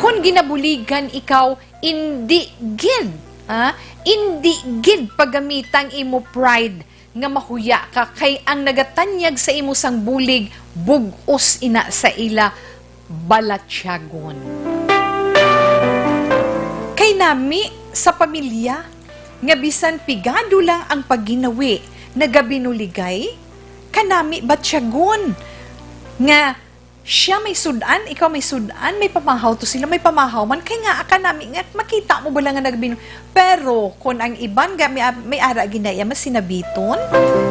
kung ginabuligan ikaw, indi gid, ha? Indi gid pagamitang imo pride nga mahuya ka, kay ang nagatanyag sa imo sang bulig, bug-os ina sa ila balatyagon. Kay nami sa pamilya nga bisan pigado lang ang pagginawi, nagabinuligay, kanami batyagon nga siya may sud-an, ikaw may sud-an, may pamahaw to sila, may pamahaw man. Kay nga, kanami nga, makita mo bala nga nagbinu-, pero kung ang iban ga may, may ara gid na iya masinabiton,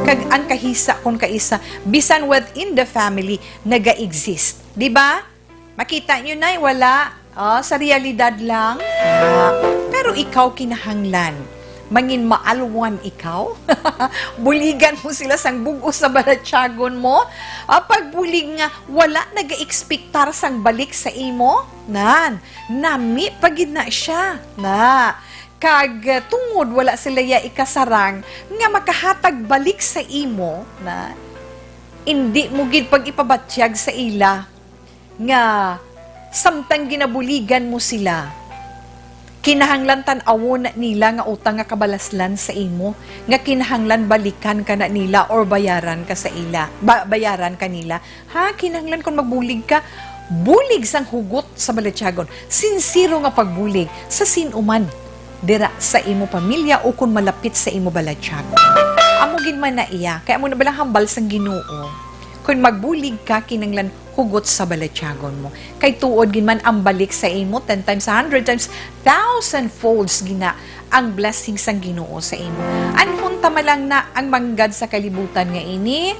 kag ang kahisa kung kaisa, bisan within the family, naga-exist. Di ba? Makita nyo na, wala. Ah, sa realidad lang. Ah, pero ikaw kinahanglan. Mangin maalwan ikaw. Buligan mo sila sang bug-os sa balatyagon mo. Ah, pagbulig nga wala nag-expectar sang balik sa imo. Nan, nami pa gid na siya. Na, kag, ah, tungod wala sila ya ikasarang nga makahatag balik sa imo, na, indi mo gid pag-ipabatyag sa ila nga samtang ginabuligan mo sila, kinahanglan tan-awon nila nga utang nga kabalaslan sa imo, nga kinahanglan balikan ka na nila or bayaran ka sa ila, ba-, bayaran ka nila. Ha, kinahanglan kon magbulig ka, bulig sang hugot sa balatyagon. Sinsero nga pagbulig sa sin-o man dira sa imo pamilya o kon malapit sa imo balatyagon. Amo gid man na iya, kay amo na bala hambal sang Ginoo. Kon magbulig ka, kinahanglan hugot sa balatyagon mo. Kay tuod gid man ang balik sa imo, ten times, a hundred times, thousand folds gina ang blessing sang Ginoo sa imo. Anhon ta man lang na ang manggad sa kalibutan nga ini,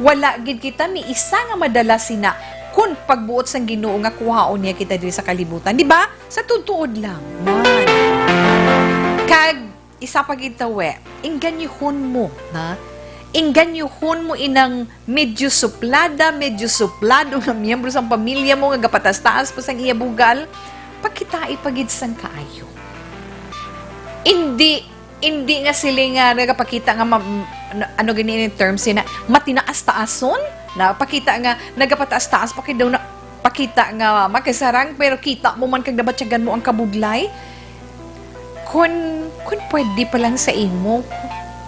wala gid kita ni isa nga madala sina kun pagbuot sang Ginoo nga kuhaon niya kita diri sa kalibutan. Di ba? Sa tuod-tuod lang. Man. Kag isa pa gid tawe, ingganyuhon mo, ha? Ingganyuhon mo inang medyo suplada, medyo suplado nga miyembro sang pamilya mo nga gapatas-taas pa sang iya bugal, pakitai pa gid sang kaayo. Indi, indi nga sila nga nagapakita nga ma-, ano gani ni term sina, matinaas-taason, na pakita nga nagapataas-taas pa kay daw na pakita nga makasarang, pero kita mo man kag nabatyagan mo ang kabudlay. Kun, kun pwede pa lang sa imo,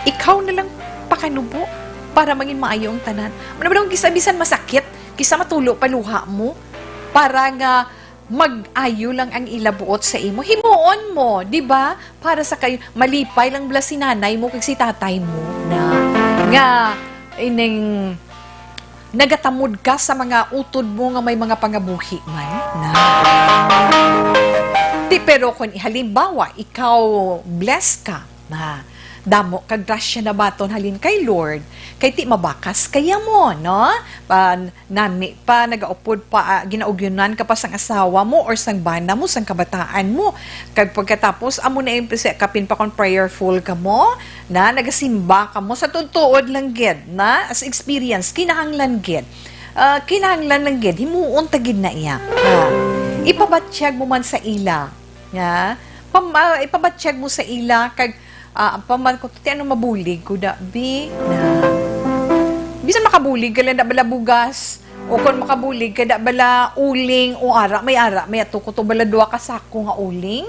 ikaw na lang pakanubo para mangin maayo ang tanan. Ano ba daw kisa bisan masakit, Bisan matulo pa luha mo, para nga mag-ayo lang ang ila buot sa imo. Himuon mo, di ba? Para sa kayo, malipay lang bala si nanay mo kag si tatay mo na nga ining nagatamod ka sa mga utod mo nga may mga pangabuhi man na. Ti, pero kung halimbawa, ikaw blessed ka na damo kag grasya na baton halin kay Lord, kay ti mabakas kaya mo, no? Pan-, nami pa, nagaupod pa, ah, ginaugyunan ka pa sang asawa mo or sang bana mo, sang kabataan mo. Kag pagkatapos, amo na yung pis-, kapin pa kon prayerful ka mo, na nagasimba ka mo, sa tuod-tuod lang gid, na as experience, kinahanglan gid. Ah, kinahanglan lang gid, himuon ta gid na iya. Ah, ipabatyag mo man sa ila, nga, pam-, ah, ipabatyag mo sa ila, kag, ah, paman ko, ti ano mabulig ko da, bi? Na, bisan makabulig ka lang da bala bugas, o kon makabulig ka da bala uling, o ara, may ara, may ato ko to bala dua ka sako nga uling.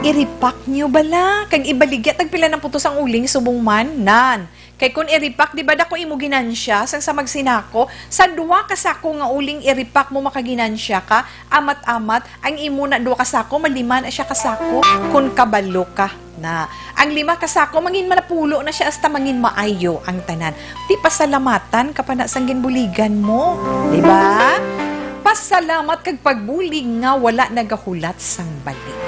I-repack niyo bala, kag ibaligya, tagpila ng putos ang uling, subong man, nan. Kay kun i-repack, di ba, dako imo ginansya, sang sa magsinako, sa dua ka sako nga uling i-repack mo, makaginansya ka, amat-amat, ang imo na dua ka sako, malima na siya ka sako, kun kabalo ka na. Ang lima ka sako, mangin manapulo na siya, hasta mangin maayo ang tanan. Di pasalamatan ka pa na sang ginbuligan mo, di ba? Pasalamat kag pagbulig nga wala nagahulat sang balik.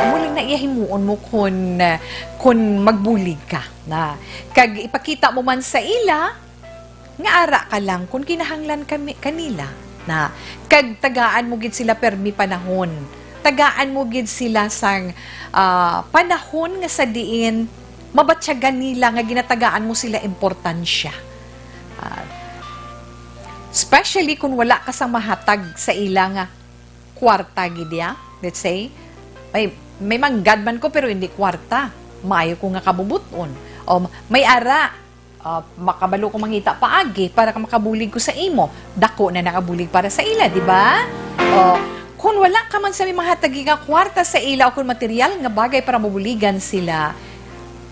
Amo lang na iya himuon mo kun, kun magbulig ka. Na, kag ipakita mo man sa ila nga ara ka lang kun kinahanglan kami, kanila, na, kag tagaan mo gid sila permi panahon. Tagaan mo gid sila sang, ah, panahon nga sa diin mabatyagan nila nga ginatagaan mo sila importansya. Ah, especially kung wala ka sang mahatag sa ila nga kwarta gid ya, let's say, may, may manggad man ko pero hindi kwarta. Maayo ko nga kabubut-on. O ma-, may ara, ah, makabalo ko mangita paagi para ka makabulig ko sa imo. Dako na nakabulig para sa ila, di ba? O, kung wala ka man sa may mahatagi nga kwarta sa ila o kung material nga bagay para mabuligan sila,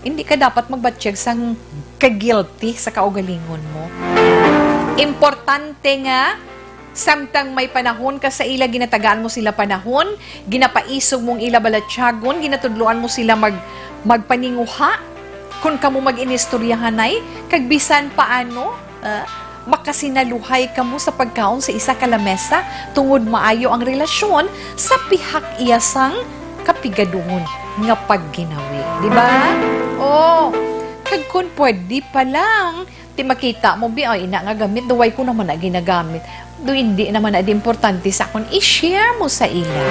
hindi ka dapat magbatyag sang ka-guilty sa kaugalingon mo. Importante nga, samtang may panahon ka sa ila, ginatagaan mo sila panahon, ginapaisog mong ila balatyagon, ginatudloan mo sila mag-, magpaninguha, kun kamo mag-inistoryahanay, kag bisan paano, ah, makasinaluhay kamo sa pagkaon sa isa ka lamesa, tungod maayo ang relasyon sa pihak iya sang kapigadungon nga pagginawi. Di ba? Oh, kag kun pwede pa lang, ti makita mo, bi, ay, ina nga gamit, duway ko naman na ginagamit. Do hindi naman na di importante sa akon, i-share mo sa ila.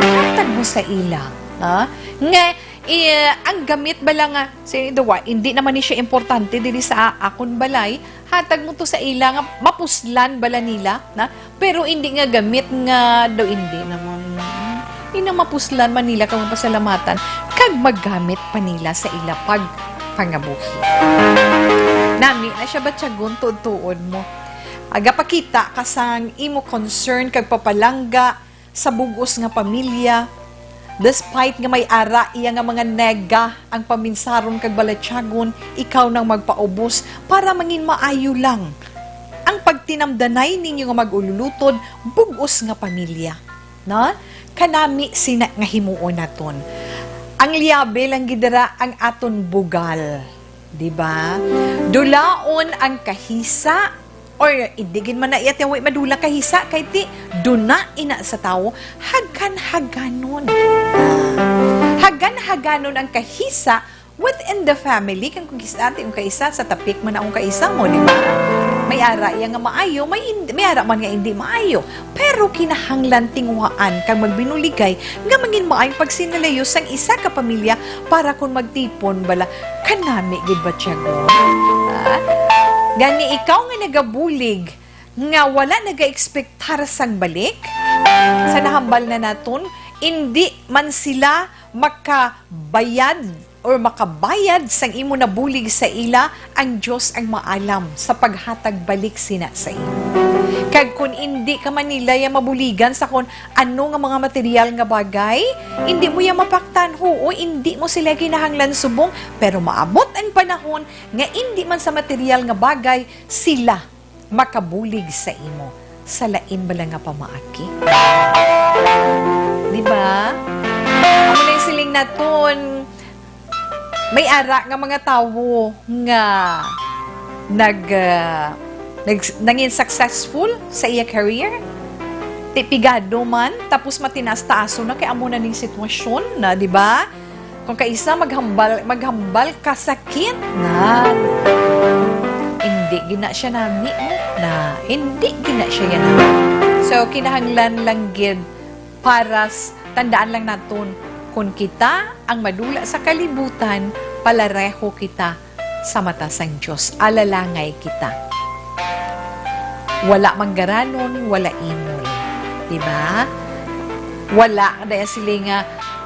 Hatag mo sa ila. Ha? Nga, eh, ang gamit ba lang nga, si, duwa, hindi naman ni siya importante diri sa a-, akon balay. Hatag mo to sa ila nga mapuslan bala nila, na? Pero hindi nga gamit nga daw hindi naman, hindi na mapuslan man nila kag mapasalamatan, kag magamit pa nila sa ila pagpangabuhi. Nami na siya batyagon tuod-tuod mo. Agapakita ka sang imo concern kag papalangga sa bug-os nga pamilya, despite nga may ara iya nga mga nega ang paminsaron kag balatyagon, ikaw nang magpaubos para mangin maayo lang ang pagtinamdanay ninyo nga mag-ululutod, bug-os nga pamilya. No? Kanami sina nga himuon naton. Ang liabe lang gid dira ang aton bugal. Di ba? Dulaon ang kahisa, or hindi gid man na iya tiyawi madula kahisa, kay ti duna ina sa tawo, hagan-haganon. Hagan-haganon ang kahisa within the family, kang kung kis-, ati ang kaisa, sa tapik man ang kaisa mo, di ba? May ara iya nga maayo, may ind-, may ara man nga hindi maayo. Pero kinahanglan tinguhaan kag magbinuligay nga mangin maayong pagsinalayo sang isa ka pamilya para kon magtipon bala kanami gid ba tiyago? Ah? Gani ikaw nga nagabulig nga wala nagaekspektar sang balik, sa nahambal na naton, indi man sila makabayad or makabayad sang imo nabulig sa ila, ang Dios ang maalam sa paghatag balik sina sa imo. Kag kun indi ka man nila ya mabuligan sa kon ano nga mga material nga bagay, indi mo ya mapaktan. Huo, indi mo sila kinahanglan subong, pero maabot ang panahon nga indi man sa material nga bagay sila makabulig sa imo sa lain bala nga pamaagi. Di ba? Amo na yung siling naton, may ara nga mga tawo nga nag, ah, nag-, nangin successful sa iya career. Ti pigado man, tapos matinaas-taaso na kay amo na ning sitwasyon na, di ba? Kung kaisa maghambal, maghambal ka sakit, nan. Hindi gina siya nami, oh. Na, hindi gina siya yan nami. So, kinahanglan lang gid para s-, tandaan lang naton, kung kita ang madula sa kalibutan, palareho kita sa mata sang Dios. Alalangay kita. Wala manggaranon, wala imol. Di ba? Wala, daya sila nga,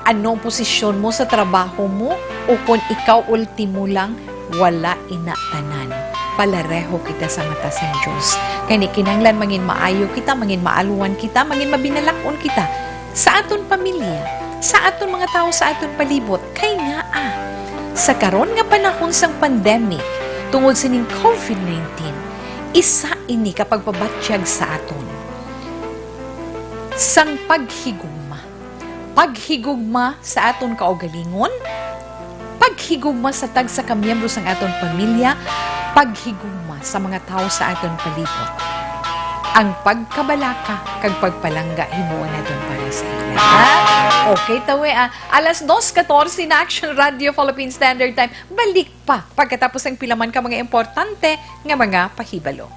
anong posisyon mo sa trabaho mo, o kung ikaw ultimo lang, wala ina tanan. Palareho kita sa mata sang Dios. Kani kinahanglan mangin maayo kita, mangin maalwan kita, mangin mabinalak-on kita sa aton pamilya, sa aton mga tawo, sa aton palibot. Kay ngaa, sa karon nga panahon sang pandemic, tungod sining covid nineteen, isa ini ka pagpabatyag sa aton sang paghigugma. Paghigugma sa aton kaugalingon, paghigugma sa tagsa ka miyembro sang aton pamilya, paghigugma sa mga tawo sa aton palibot. Ang pagkabalaka kag pagpalangga himuon naton para sa ila. Ha? Okay, tawi, ah. Alas dos katorse na, Action Radio Philippine Standard Time. Balik pa pagkatapos ang pila man ka mga importante nga mga pahibalo.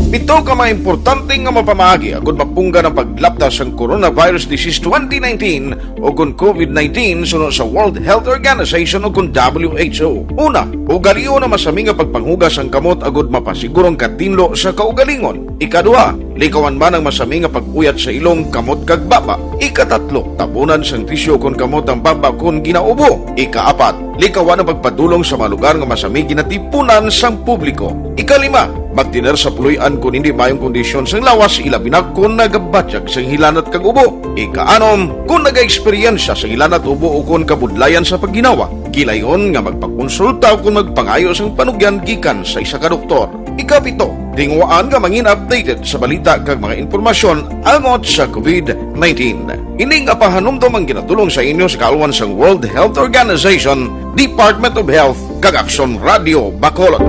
Pito ka mga importante nga mapamaagi agud mapunggan ang paglapta sang coronavirus disease twenty nineteen o kon covid nineteen suno sa World Health Organization o kon W H O. Una, ugalion ang masami nga pagpanghugas sang kamot agud mapasiguro ang katinlo sa kaugalingon. Ikaduha, likawan man ang masami nga pag-uyat sa ilong, kamot, kag baba. Ikatatlo, tabunan sang tisyu kon kamot ang baba kon ginaubo. Ikaapat, likawan ang pagpadulong sa mga lugar nga masami ginatipunan sang publiko. Ikalima, magtener sa puloy-an kon hindi maayong kondisyon sang lawas, ilabi na kon nagabatyag sang hilanat kag ubo. Ikaanom, kon nagaeksperyensya sang hilanat, ubo, o kon kabudlayan sa pagginawa, gilayon nga magpakonsulta o kon magpangayo sang panugyan gikan sa isa ka doktor. Ikapito, tinguhaan nga mangin updated sa balita kag mga impormasyon angot sa covid nineteen. Ini nga pahanumdom ang ginatulong sa inyo sa kaalwan sang World Health Organization, Department of Health, kag Aksyon Radio Bacolod.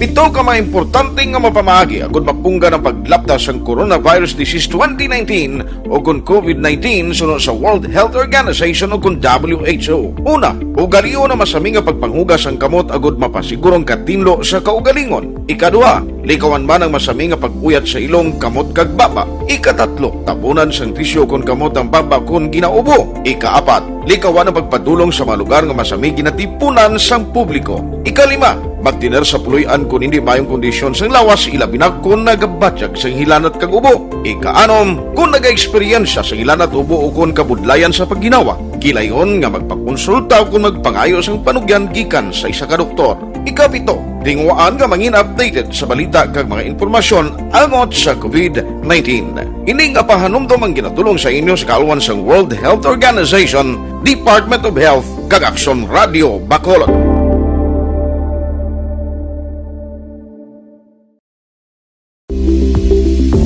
Pito ka mga importante nga mapamaagi agud mapunggan ang paglapta sang coronavirus disease twenty nineteen o kon covid nineteen suno sa World Health Organization o kon W H O. Una, ugalion ang masami nga pagpanghugas sang kamot agud mapasiguro ang katinlo sa kaugalingon. Ikaduha, likawan man ang masami nga pag-uyat sa ilong, kamot, kag baba. Ikatatlo, tabunan sang tisyu kon kamot ang baba kon ginaubo. Ikaapat, likawan ang pagpadulong sa mga lugar nga masami ginatipunan sang publiko. Ikalima, magtener sa puloy-an kon hindi maayong kondisyon sang lawas, ilabi na kon nagabatyag sang hilanat kag ubo. Ikaanom, kon nagaeksperyensya sang hilanat, ubo, o kon kabudlayan sa pagginawa, gilayon nga magpakonsulta o kon magpangayo sang panugyan gikan sa isa ka doktor. Ikapito, tinguhaan nga mangin updated sa balita kag mga impormasyon angot sa covid nineteen. Ini nga pahanumdom ang ginatulong sa inyo sa kaalwan sang World Health Organization, Department of Health, kag Aksyon Radio Bacolod.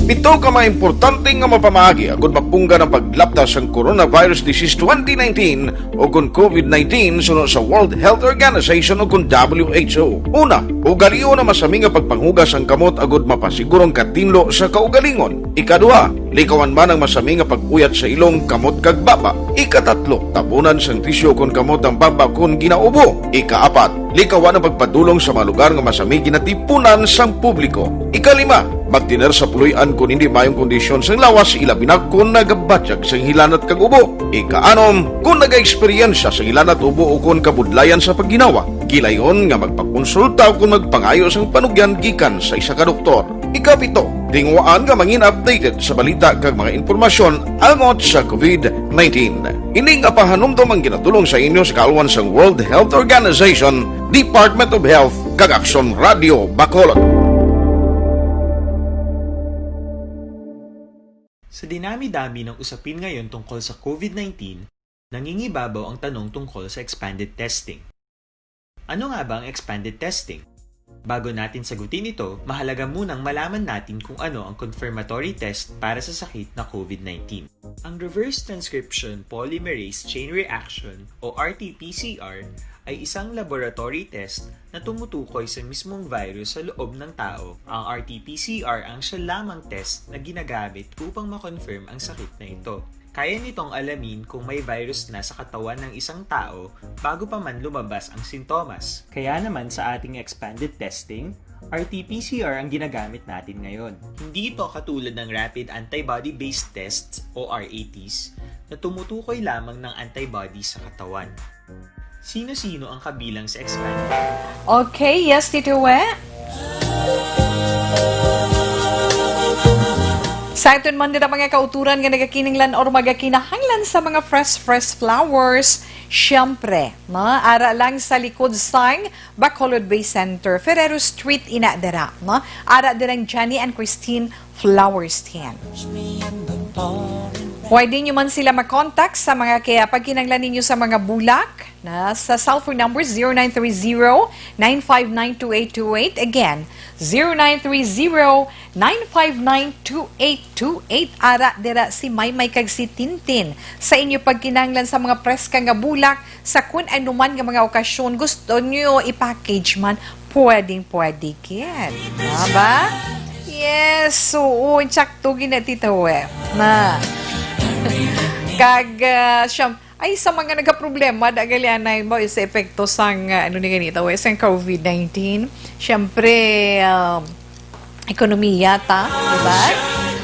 Pito ka mga importante nga mapamaagi agud mapunggan ang paglapta sang coronavirus disease twenty nineteen o kon covid nineteen suno sa World Health Organization o kon W H O. Una, ugalion ang masami nga pagpanghugas sang kamot agud mapasiguro ang katinlo sa kaugalingon. Ikaduha, likawan man ang masami nga pag-uyat sa ilong, kamot, kag baba. Ikatatlo, tabunan sang tisyu kon kamot ang baba kon ginaubo. Ikaapat, likawan ang pagpadulong sa mga lugar nga masami ginatipunan sang publiko. Ikalima, magtener sa puloy-an kon hindi maayong kondisyon sang lawas, ilabi na kon nagabatyag sang hilanat kag ubo. Ikaanom, kon nagaeksperyensya sang hilanat, ubo, o kon kabudlayan sa pagginawa, gilayon nga magpakonsulta o kon magpangayo sang panugyan gikan sa isa ka doktor. Ikapito, tinguhaan nga mangin updated sa balita kag mga impormasyon angot sa COVID nineteen. Ini nga pahanumdom ang ginatulong sa inyo sa kaalwan sang World Health Organization, Department of Health, kag Aksyon Radio Bacolod. Sa dinami-dami ng usapin ngayon tungkol sa COVID nineteen, nangingibabaw ang tanong tungkol sa expanded testing. Ano nga ba ang expanded testing? Bago natin sagutin ito, mahalaga munang malaman natin kung ano ang confirmatory test para sa sakit na COVID nineteen. Ang reverse transcription polymerase chain reaction o R T P C R ay isang laboratory test na tumutukoy sa mismong virus sa loob ng tao. Ang R T P C R ang siya lamang test na ginagamit upang ma-confirm ang sakit na ito. Kaya nitong alamin kung may virus na sa katawan ng isang tao bago pa man lumabas ang sintomas. Kaya naman sa ating expanded testing, R T P C R ang ginagamit natin ngayon. Hindi ito katulad ng rapid antibody-based tests o R A Ts na tumutukoy lamang ng antibody sa katawan. Sino-sino ang kabilang sa expanded? Okay, yes, Tito We. Sa aton man dira mga kauturan nga nagakinahanglan or magakinahanglan sa mga fresh, fresh flowers, syempre, no? Ara lang sa likod sang Bacolod Bay Center, Ferrero Street ina dira, no? Ara dirang Johnny and Christine Flower Stand. Pwede nyo man sila makontak sa mga kaya pagkinanglan ninyo sa mga bulak na sa cellphone number zero nine three zero, nine five nine, two eight two eight. Again, zero nine three zero, nine five nine, two eight two eight. Ara dira si Maymay kag si Tintin sa inyo pagkinanglan sa mga preska nga bulak sa kun anuman nga mga okasyon gusto nyo i-package man, pwedeng pwede gid. Diba? Yes, oo, insakto gid na, Tita We. Na. Kag, ah, siyam-, ay, sa mga nagaproblema, da gali anay mo, sa epekto sang, ah, ano ni ganito, eh, sang COVID nineteen. Siyempre, um, ekonomiya ta, diba?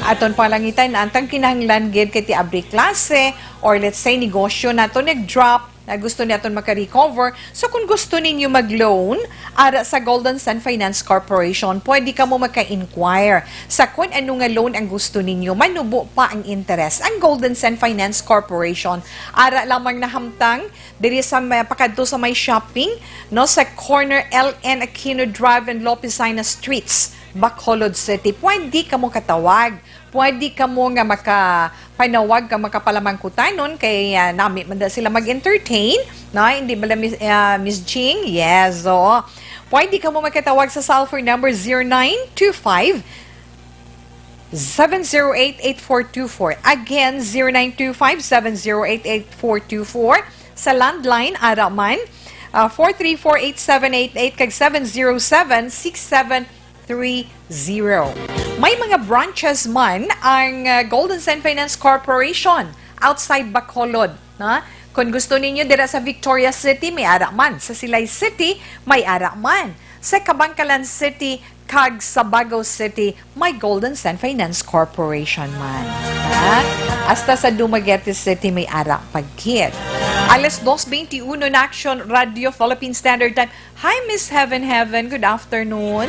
Aton palangitan, ang tang kinahanglan gid kay ti abri klase, or let's say, negosyo nato nag-drop, na gusto naton maka-recover. So, kung gusto ninyo mag-loan, ara sa Golden Sand Finance Corporation, pwede kamo maka-inquire sa kung ano nga loan ang gusto ninyo. Manubo pa ang interest. Ang Golden Sand Finance Corporation, ara lamang nahamtang diri sa may, pakadto sa may shopping, no, sa corner L N Aquino Drive and Lopez Jaena Streets, Bacolod City. Pwede kamo katawag. Pwede kamo nga makapanawag kag makapalamangkutanon kay, ah, nami man da sila mag-entertain, no? Hindi bala, Miss, ah, Miss Jing? Yes, oo. Pwede kamo makatawag sa cellphone number zero nine two five, seven zero eight, eight four two four. Again, zero nine two five, seven zero eight, eight four two four. Sa landline, ara man, ah, four three four, eight seven eight eight kag seven zero seven, six seven three zero. May mga branches man ang, uh, Golden Sand Finance Corporation outside Bacolod, na? Kung gusto ninyo dira sa Victoria City, may ara man. Sa Silay City, may ara man. Sa Kabankalan City kag sa Bago City, may Golden Sand Finance Corporation man. Ha? Hasta sa Dumaguete City, may ara pa gid. Alas dos veintiuno na, Action Radio Philippine Standard Time. Hi, Miss Heaven Heaven. Good afternoon.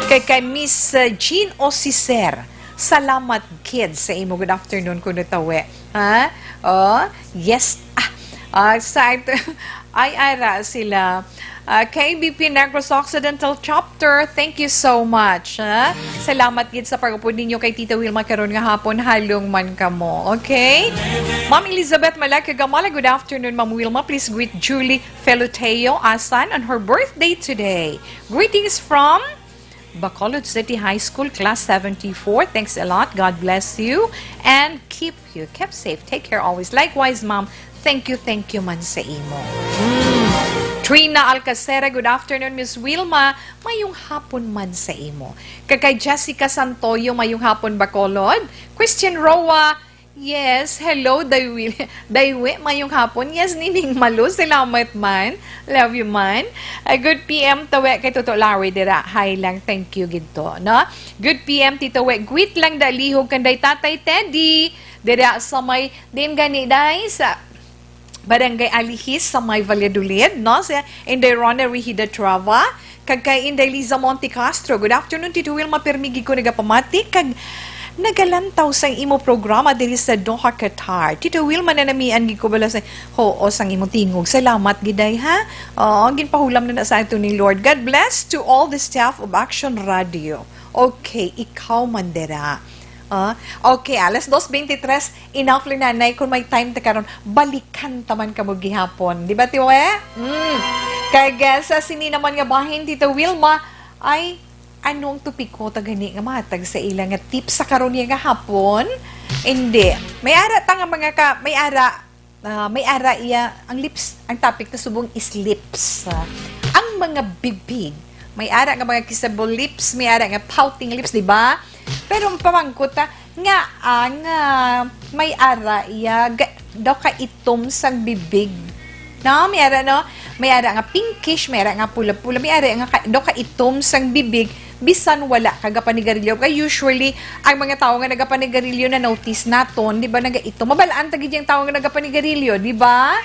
Kay, kay Miss, uh, Jean Osicer. Salamat, kids, sa imo. Good afternoon, kuno tawe. Ha? Oh, yes. Ah, ah, sa ito, ay, ara sila. Ah, K B P Negros Occidental Chapter, thank you so much, ha? Salamat gid sa pag-upod ninyo kay Tita Wilma karon nga hapon. Halong man kamo, okay? Ma'am Elizabeth Malak Gamala, good afternoon, Ma'am Wilma. Please greet Julie Feluteo Asan on her birthday today. Greetings from Bacolod City High School, Class seventy-four. Thanks a lot. God bless you and keep you kept safe. Take care always. Likewise, ma'am. Thank you, thank you man sa imo. Mm. Trina Alcacera, good afternoon, Miss Wilma. Mayong hapon man sa imo. Kag kay Jessica Santoyo, mayong hapon, Bacolod. Christian Roa, yes, hello, Daywi, Daywi, mayong hapon. Yes, Nining Malu, salamat man. Love you man. Ah, good P M, tawe kay Toto Larry dira. Hi lang, thank you gid to, no? Good P M, Tito We. Greet lang dalihog kanday Tatay Teddy. Dira sa may, din gani, day, sa Barangay Alihis sa may Valladolid, no? Si Inday Rona Rehida Trava, kag kay Inday Liza Monte Castro. Good afternoon, Tito Wilma. Pirmi gid ko nagapamati, kag nagalantaw sang imo programa diri sa Doha, Qatar. Tito Wilma, nanamian gid ko bala sa, oo, sang imo tingog. Salamat gid, day, ha? Oo, ginpahulam na na sa ato ni Lord. God bless to all the staff of Action Radio. Okay, ikaw man dira. Ah, okay, alas dos veintitrés, enough lang, nanay. Kung may time ta karon, balikan ta man kamo gihapon. Di ba, Tiwe? Mm. Kag, ah, sa sini naman nga bahin, Tita Wilma, ay, anong topiko ta gani nga matag sa ila nga tips sa karon niya nga hapon? Hindi. May ara ta nga mga ka, may ara, ah, may ara iya, ang lips, ang topic na subong is lips. Ah, ang mga bibig, may ara nga mga kissable lips, may ara nga pouting lips, di ba? Pero ang pamangkot, ah, nga ang, ah, may ara iya, ga-, daw ka itom sang bibig. No, may ara, no? May ara nga pinkish, may ara nga pula-pula, may ara nga ka, daw ka itom sang bibig, bisan wala ka gapanigarilyo. Kay usually, ang mga tawo nga nagapanigarilyo, na-notice naton, di ba, nagaitom. Mabalaan ta gid yung tawo nga nagapanigarilyo, di ba?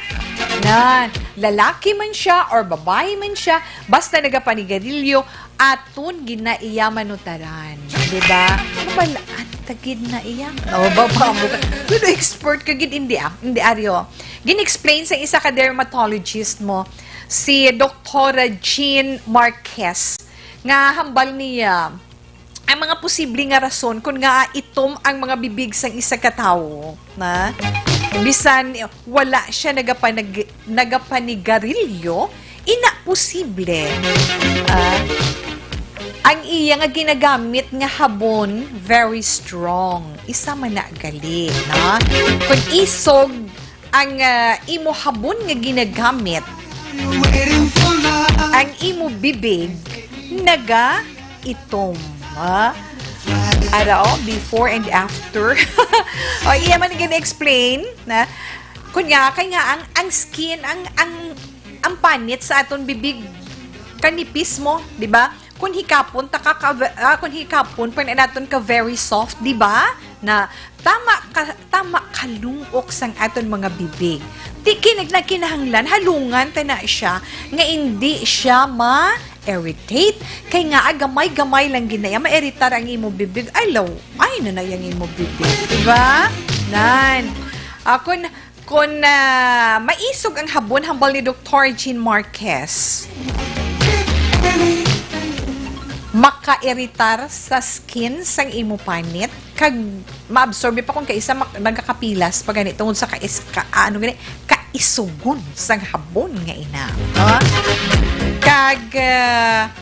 Nan, lalaki man siya or babae man siya, basta nagapanigarilyo, aton gid na iya manutaran, di ba? Mabalaan ta gid na iya. Oh, baba mo ka. Pero expert ka gid, hindi, ah. Hindi, Aryo. Gin-explain sa isa ka dermatologist mo, si Doktora Jean Marquez, nga hambal niya ang mga posible nga rason kung nga itom ang mga bibig sang isa ka tawo, na bisan wala siya nagapanag-, nagapanigarilyo, ina posible, ah, ang iya nga ginagamit nga habon very strong. Isa man na gali, no? Kung isog ang, ah, imo habon nga ginagamit, ang imo bibig naga itom, ha? Ara, oh, before and after. O, iya man gina-explain na, kunya, kay nga ang, ang skin, ang, ang, ang panit sa aton bibig, kanipis mo, di ba? Kung hikapon, ta ka, ka, ah, kung hikapon, pa na naton ka very soft, di ba? Na tama ka, tama kalungok sang aton mga bibig. Di kinag-, na kinahanglan, halungan ta na siya, nga hindi siya ma-irritate. Kay nga, ah, gamay-gamay lang ginaya, ma-irritar ang imo bibig. Ay, law, ay, nanay ang imo bibig. Di ba? Nan. Ah, kung, kung, ah, maisog ang habon, hambal ni Doktor Jean Marquez, makairitar sa skin sang imo panit, kag maabsorbe pa kung kaisa mak-, nagkakapilas pa gani tungod sa kais-, ka-, ano gani, kaisugon sang habon nga ina, no? Kag, ah,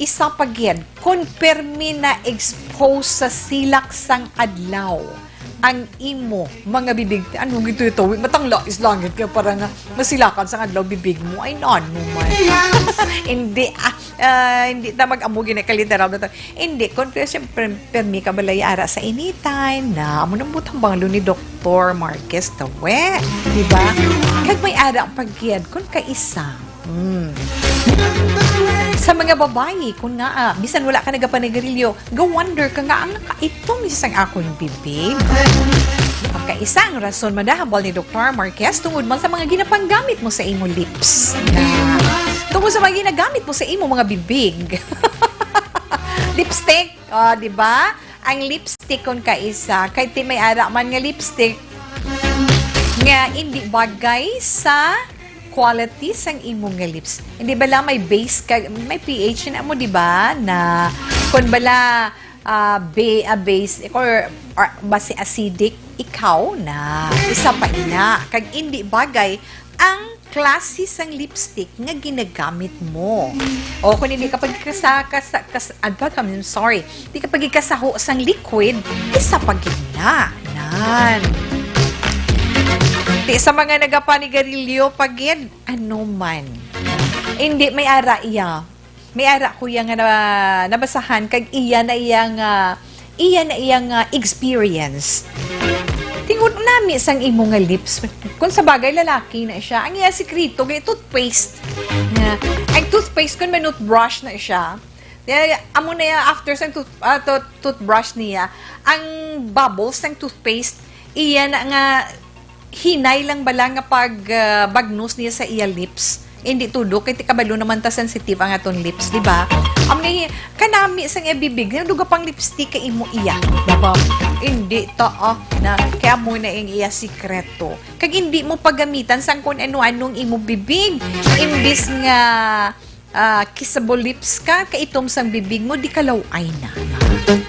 isa pa gid, kung permi na expose sa silak sang adlaw ang imo mga bibig, ano gito ito? Matangla is langit nga para nga masilakan sang adlaw bibig mo. Ay, nano man. Hindi, ah, ah, hindi ta mag-amo gina ka literal na to. Hindi, kung pero siyempre, permi ka balay ara sa anytime na, amo nang butang banglo ni Doktor Marquez Tawe, di ba? Kag may ara ang pagyad, kung kaisa. Hmm. Sa mga babayi, kung nga, ah, bisan wala ka nagapanigarilyo, ga-wonder ka nga, ang nakaitom sang akong bibig. Ang kaisa ang rason, madahambal ni Doktor Marquez, tungod man sa mga ginapanggamit mo sa imo lips. Na, tungod sa mga ginagamit mo sa imo mga bibig. Lipstick, oh, di ba? Ang lipstick kon kaisa, kay ti may ara man nga lipstick nga indi bagay sa quality sang imo nga lips. Hindi bala may base ka, may P H na mo, di ba? Na kon bala, ah, ba-, ah, base or, or basi acidic, ikaw na. Isa pa ina, kag indi bagay ang klase sang lipstick nga ginagamit mo. O kung hindi ka pagkasa-, kasa-, kas-, ano ba, I'm sorry, di ka pagkikasaho sang liquid, isa pa gid na. Nan. Di sa mga nagapanigarilyo pa gid, ano man. Hindi, may ara iya. May ara ko iya nga na, nabasahan, kag iya na iya nga, iya na iya nga experience. Tingod nami sang imo nga lips. Kung sa bagay, lalaki na siya. Ang iya sikreto, kay toothpaste. Nga, ang toothpaste, kung may toothbrush na siya, kaya, amo na iya, after sang tooth-, ah, tooth-, toothbrush niya, ang bubbles ng toothpaste, iya na nga, hinay lang bala nga pag, ah, bagnos niya sa iya lips. Hindi tudo, kay ti kabalo naman ta sensitive ang aton lips, di ba? Amo ni, kanami sang iya bibig, nga duga pang lipstick kay imo iya. Diba? Hindi ta, ah, na, kaya mo na ang iya sikreto. Kag hindi mo pagamitan sang kung ano-anong imo bibig. Imbis nga, ah, kissable lips ka, kaitom sang bibig mo, di ka law-ay na.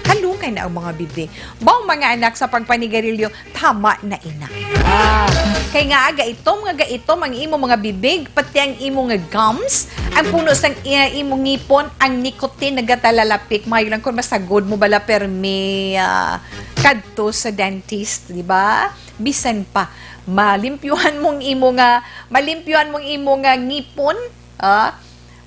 Halungay na ang mga bibig. Baw, mga anak, sa pagpanigarilyo, tama na ina. Ah, kay nga gaitom nga gaitom ang imo mga bibig, pati ang imo nga gums, ang puno sang i-, imo ngipon, ang nicotine nagatalalapik. Mayo lang kung masagod mo bala permi, ah, kadto sa dentist, di ba? Bisan pa, malimpyuhan mong imo nga, malimpyuhan mong imo nga ngipon, ah,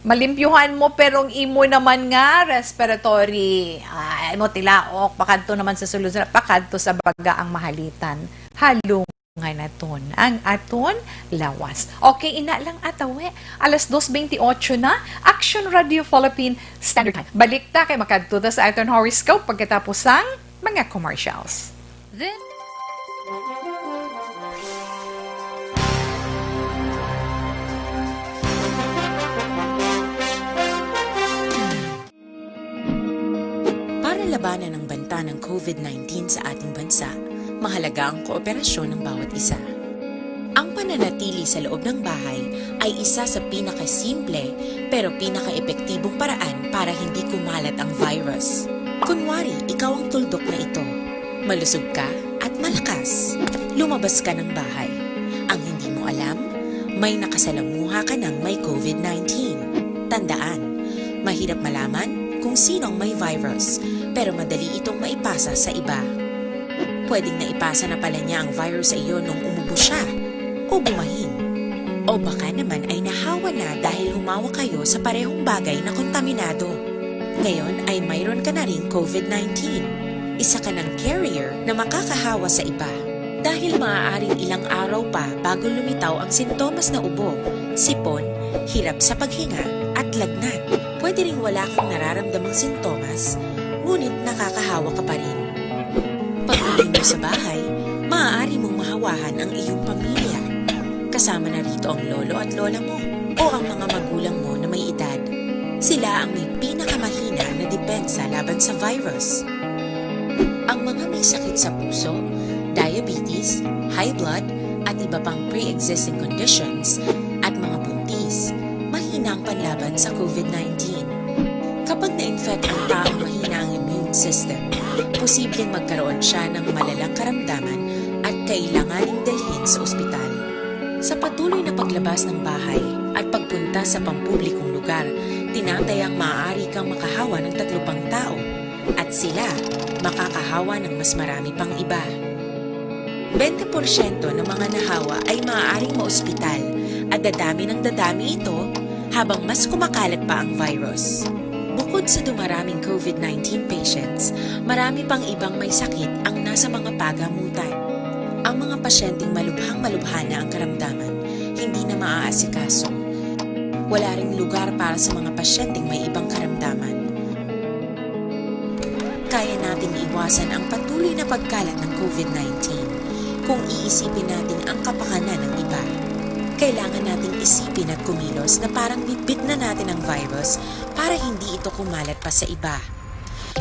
malimpyuhan mo, pero ang imo naman nga respiratory, ah, imo tilaok, pakadto naman sa sulod, pakadto sa baga ang mahalitan. Halungan naton ang aton lawas. Okay, ina lang ataw, eh. Alas dos bentiocho na, Action Radio Philippine Standard Time. Balik ta kay makadto ta sa aton horoscope pagkatapos sang mga commercials. Then, Para labanan ang banta ng COVID nineteen sa ating bansa, mahalaga ang kooperasyon ng bawat isa. Ang pananatili sa loob ng bahay ay isa sa pinakasimple pero pinakaepektibong paraan para hindi kumalat ang virus. Kunwari, ikaw ang tuldok na ito. Malusog ka at malakas. Lumabas ka ng bahay. Ang hindi mo alam, may nakasalamuha ka ng may COVID nineteen. Tandaan, mahirap malaman kung sino ang may virus, pero madali itong maipasa sa iba. Pwedeng naipasa na pala niya ang virus sa iyo nung umubo siya, o bumahin. O baka naman ay nahawa na dahil humawak kayo sa parehong bagay na kontaminado. Ngayon ay mayroon ka na ring COVID nineteen. Isa ka ng carrier na makakahawa sa iba. Dahil maaaring ilang araw pa bago lumitaw ang sintomas na ubo, sipon, hirap sa paghinga, at lagnat. Pwede ring wala kang nararamdamang sintomas, ngunit nakakahawa ka pa rin. Pag-uwi mo sa bahay, maaari mong mahawahan ang iyong pamilya. Kasama na rito ang lolo at lola mo o ang mga magulang mo na may edad. Sila ang may pinakamahina na depensa laban sa virus. Ang mga may sakit sa puso, diabetes, high blood, at iba pang pre-existing conditions, at mga buntis, mahina ang panlaban sa COVID nineteen. Kapag na-infect ang taong mahina ang immune system, posibleng magkaroon siya ng malalang karamdaman at kailanganing dalhin sa ospital. Sa patuloy na paglabas ng bahay at pagpunta sa pampublikong lugar, tinatayang maaari kang makahawa ng tatlo pang tao at sila makakahawa ng mas marami pang iba. Bente porsyento ng mga nahawa ay maaaring maospital at dadami ng dadami ito habang mas kumakalat pa ang virus. Bukod sa dumaraming COVID nineteen patients, marami pang ibang may sakit ang nasa mga pagamutan. Ang mga pasyenteng malubhang-malubha na ang karamdaman, hindi na maaasikaso. Wala ring lugar para sa mga pasyenteng may ibang karamdaman. Kaya nating iwasan ang patuloy na pagkalat ng COVID nineteen kung iisipin natin ang kapakanan ng iba. Kailangan nating isipin at kumilos na parang bitbit na natin ang virus para hindi ito kumalat pa sa iba.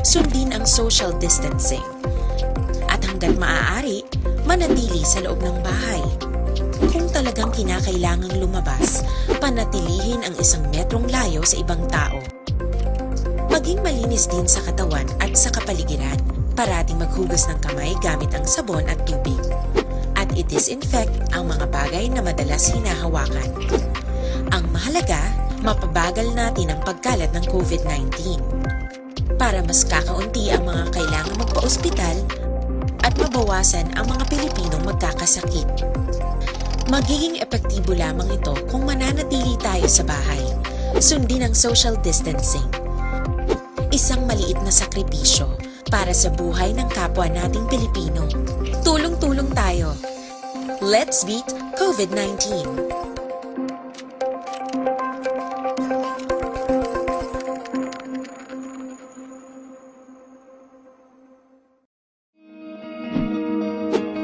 Sundin ang social distancing. At hanggat maaari, manatili sa loob ng bahay. Kung talagang kinakailangang lumabas, panatilihin ang isang metrong layo sa ibang tao. Maging malinis din sa katawan at sa kapaligiran. Parating maghugas ng kamay gamit ang sabon at tubig. At i-disinfect ang mga bagay na madalas hinahawakan. Ang mahalaga, mapabagal natin ang pagkalat ng COVID nineteen. Para mas kakaunti ang mga kailangang magpa-ospital at mabawasan ang mga Pilipinong magkakasakit. Magiging epektibo lamang ito kung mananatili tayo sa bahay. Sundin ang social distancing. Isang maliit na sakripisyo para sa buhay ng kapwa nating Pilipino. Tulong-tulong tayo. Let's beat COVID nineteen.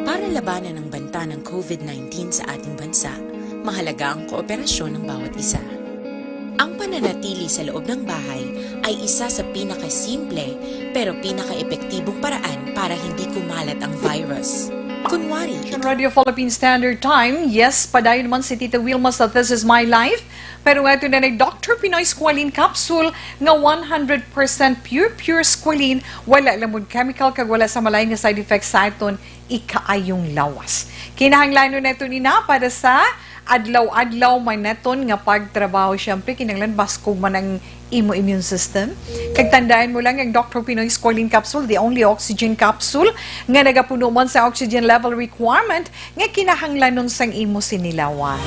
Para labanan ang banta ng COVID nineteen sa ating bansa, mahalaga ang kooperasyon ng bawat isa. Ang pananatili sa loob ng bahay ay isa sa pinakasimple pero pinakaepektibong paraan para hindi kumalat ang virus. Kunwari, Station Radio Philippine Standard Time. Yes, padayon man si Tita Wilma sa This Is My Life. Pero nga ito na ni Doctor Pinoy Squalene Capsule nga one hundred percent pure, pure squalene, wala lamon chemical kag wala sa malay nga side effects sa aton ikaayong lawas. Kinahanglanon nato ni na para sa adlaw-adlaw man naton nga pagtrabaho. Siyempre, kinahanglan baskog man ang imo immune system. Kag tandaan mo lang ang Doctor Pinoy Squalene Capsule, the only oxygen capsule nga nagapuno man sa oxygen level requirement nga kinahanglanon sang imo sinilawas.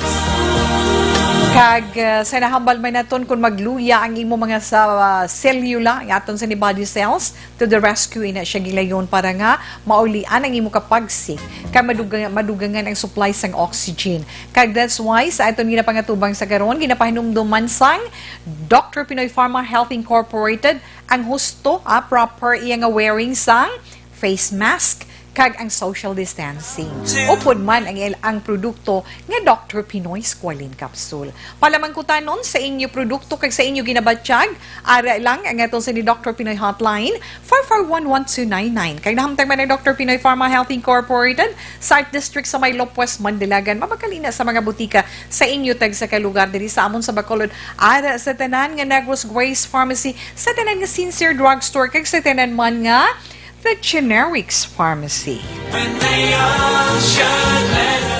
Kag, uh, sa nahambal man naton kung magluya ang imo mga sa uh, selula, ang aton sa ni body cells, to the rescue ina siya gilayon para nga maulian ang imo kapagsik kay madugang, madugangan ang supply sang oxygen. Kag that's why sa aton ginapangatubang sa karon, ginapahinumdom man sang Doctor Pinoy Pharma Health Incorporated ang husto, ah, proper iya nga wearing sang face mask kag ang social distancing. Upod man ang il- ang produkto nga Doctor Pinoy Squalene Capsule. Palamangkutanon sa inyo produkto kag sa inyo ginabatyag, ara lang ang aton sa ni Doctor Pinoy Hotline, four four one one two nine nine. Kag nahamtang man ang Doctor Pinoy Pharma Health Incorporated, Site District sa may Lopez, Mandilagan. Mabakal ina sa mga butika sa inyo tagsa ka lugar diri sa amon sa Bacolod. Ara sa tanan nga Negros Grace Pharmacy, sa tanan nga Sincere Drugstore, kag sa tanan man nga The Generics Pharmacy.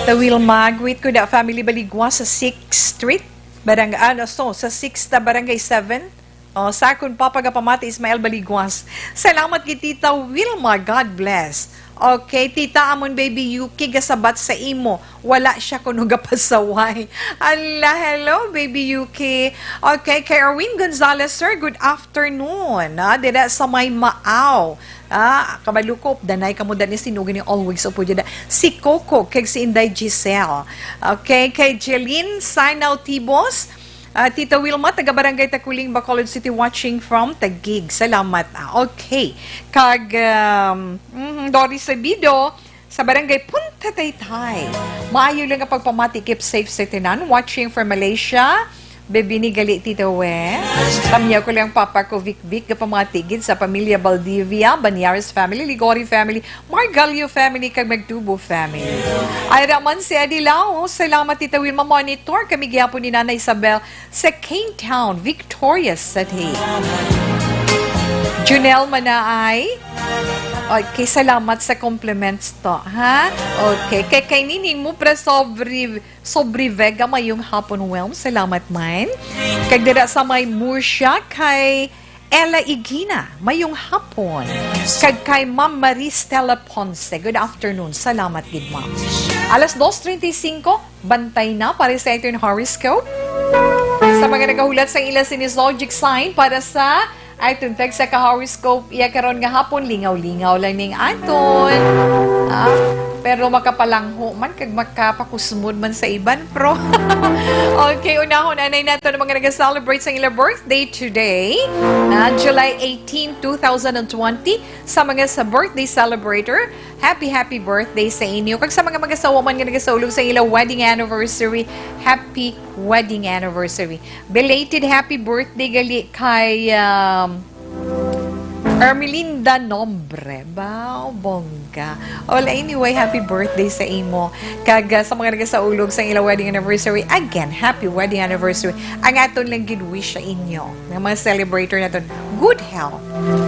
Tawil Magwit ko na family Baligwa sa sixth Street, Barang, ano, so, sa sixth na Barangay seven. Oh, sa akon papa nga pamati, Ismael Baligwas. Salamat kay Tita Wilma. God bless. Okay, Tita, amon baby Yuki gasabat sa imo. Wala siya kuno gapasaway. Ala, hello, baby Yuki. Okay, kay Erwin Gonzalez, sir, good afternoon. Ah, dira sa may Maaw. Ah, kabalo ko, danay kamo dani sinugi ni always upo dyan. Si Coco, kag si Inday Giselle. Okay, kay Jeline Sanaw Tibos, ah, Tita Wilma, taga Barangay Takuling, Bacolod City, watching from Taguig. Salamat. Ah, okay. Kag, um, mhm, Doris Sabido, sa Barangay Punta Taytay. Maayo lang ang pagpamati, keep safe sa tanan. Watching from Malaysia. Baby ni gali, Tito Wes. Pamilya ko lang, papa ko, Vic Vic, gapamati gid sa pamilya Baldivia, Banyares family, Ligori family, Margalio family, kag Magtubo family. Ay, Raman si Adilao, salamat, Tita Wilma, monitor kami gihapon ni Nanay Isabel sa Cane Town, Victorious City. Junel Manaay, okay, salamat sa compliments to, ha? Okay, kay, kay Nining mo, pre, sobre Sobre Vega, mayong hapon, Wilm. Salamat man. Kag dira sa may Murcia, kay Ella Igina, mayong hapon. Kag kay Ma'am Marie Stella Ponce, good afternoon. Salamat gid, Ma'am. Alas dos treinta y cinco, bantay na para sa aton horoscope. Sa mga nagahulat sa ila sini zodiac sign para sa Ay, tuntag sa ka-horoscope, iya karon nga hapon, lingaw-lingaw lang ning aton. Ah, pero makapalangho man, kag makapakusmod man sa iban, pro. Okay, unahon, anay nato ang mga nag-celebrate sa ila birthday today. Na July eighteen, two thousand and twenty. Sa mga sa birthday celebrator, happy, happy birthday sa inyo. Kag sa mga mag-asawa man nga nagasaulog sa ila wedding anniversary, happy wedding anniversary. Belated happy birthday gali kay, um, Ermelinda Nombre. Wow, bongga. Well, anyway, happy birthday sa imo. Kag, uh, sa mga nagasaulog sa ilang wedding anniversary, again, happy wedding anniversary. Ang aton lang gid wish sa inyo, nga mga celebrator naton, good health,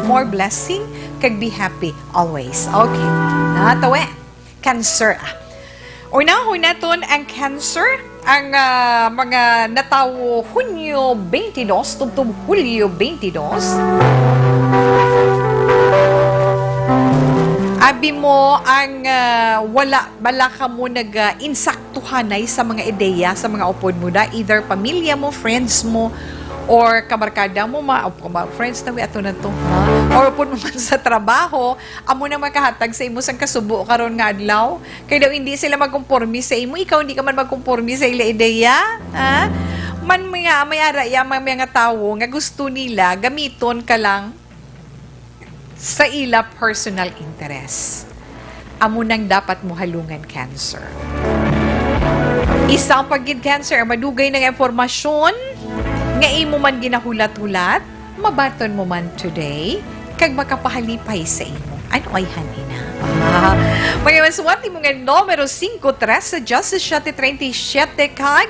more blessing, kag be happy always. Okay. Natawe. Cancer. Unahon naton ang Cancer, ang, ah, mga natawo Hunyo twenty-two tubtob Hulyo twenty-two. Abi mo ang, ah, wala bala kamo nag, ah, insaktuhanay sa mga ideya sa mga upod mo da, either pamilya mo, friends mo, or kabarkada mo, ma-, o, ma-, friends na, wi, ato na to, ha? Or upod mo man sa trabaho, amo na makahatag sa imo sang kasubo karon nga adlaw. Kay daw hindi sila magkumpormi sa imo, ikaw hindi ka man magkumpormi sa ila ideya, ha? Man mga may ara ya, may mga tawo nga gusto nila gamiton ka lang sa ila personal interest. Amo nang dapat mo halungan, Cancer. Isa pa gid, Cancer, ang madugay nga impormasyon nga imo man ginahulat-hulat, mabaton mo man today, kag makapahalipay sa imo. Ano ay han ina? Ah, mga maswati mo nga numero singko, trese, diyasisiete, treinta y siete, kag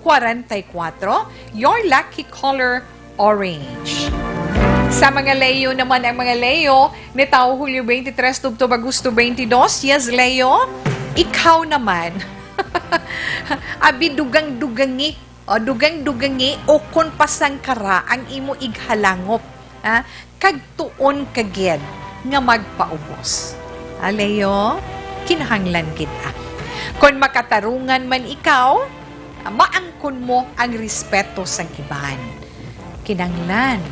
kwarenta y kuwatro, your lucky color, orange. Sa mga Leo naman, ang mga Leo, nitawo Hulyo twenty-three tubtob Agosto twenty-two. Yes, Leo, ikaw naman. Abi, dugang-dugangi, o, dugang-dugangi, o kon pasangkara ang imo ighalangop, ha? Kag tuon ka gid nga magpaubos. Ha, Leo, kinahanglan gid, ah. Kon makatarungan man ikaw, maangkon mo ang respeto sang iban. Kinahanglan,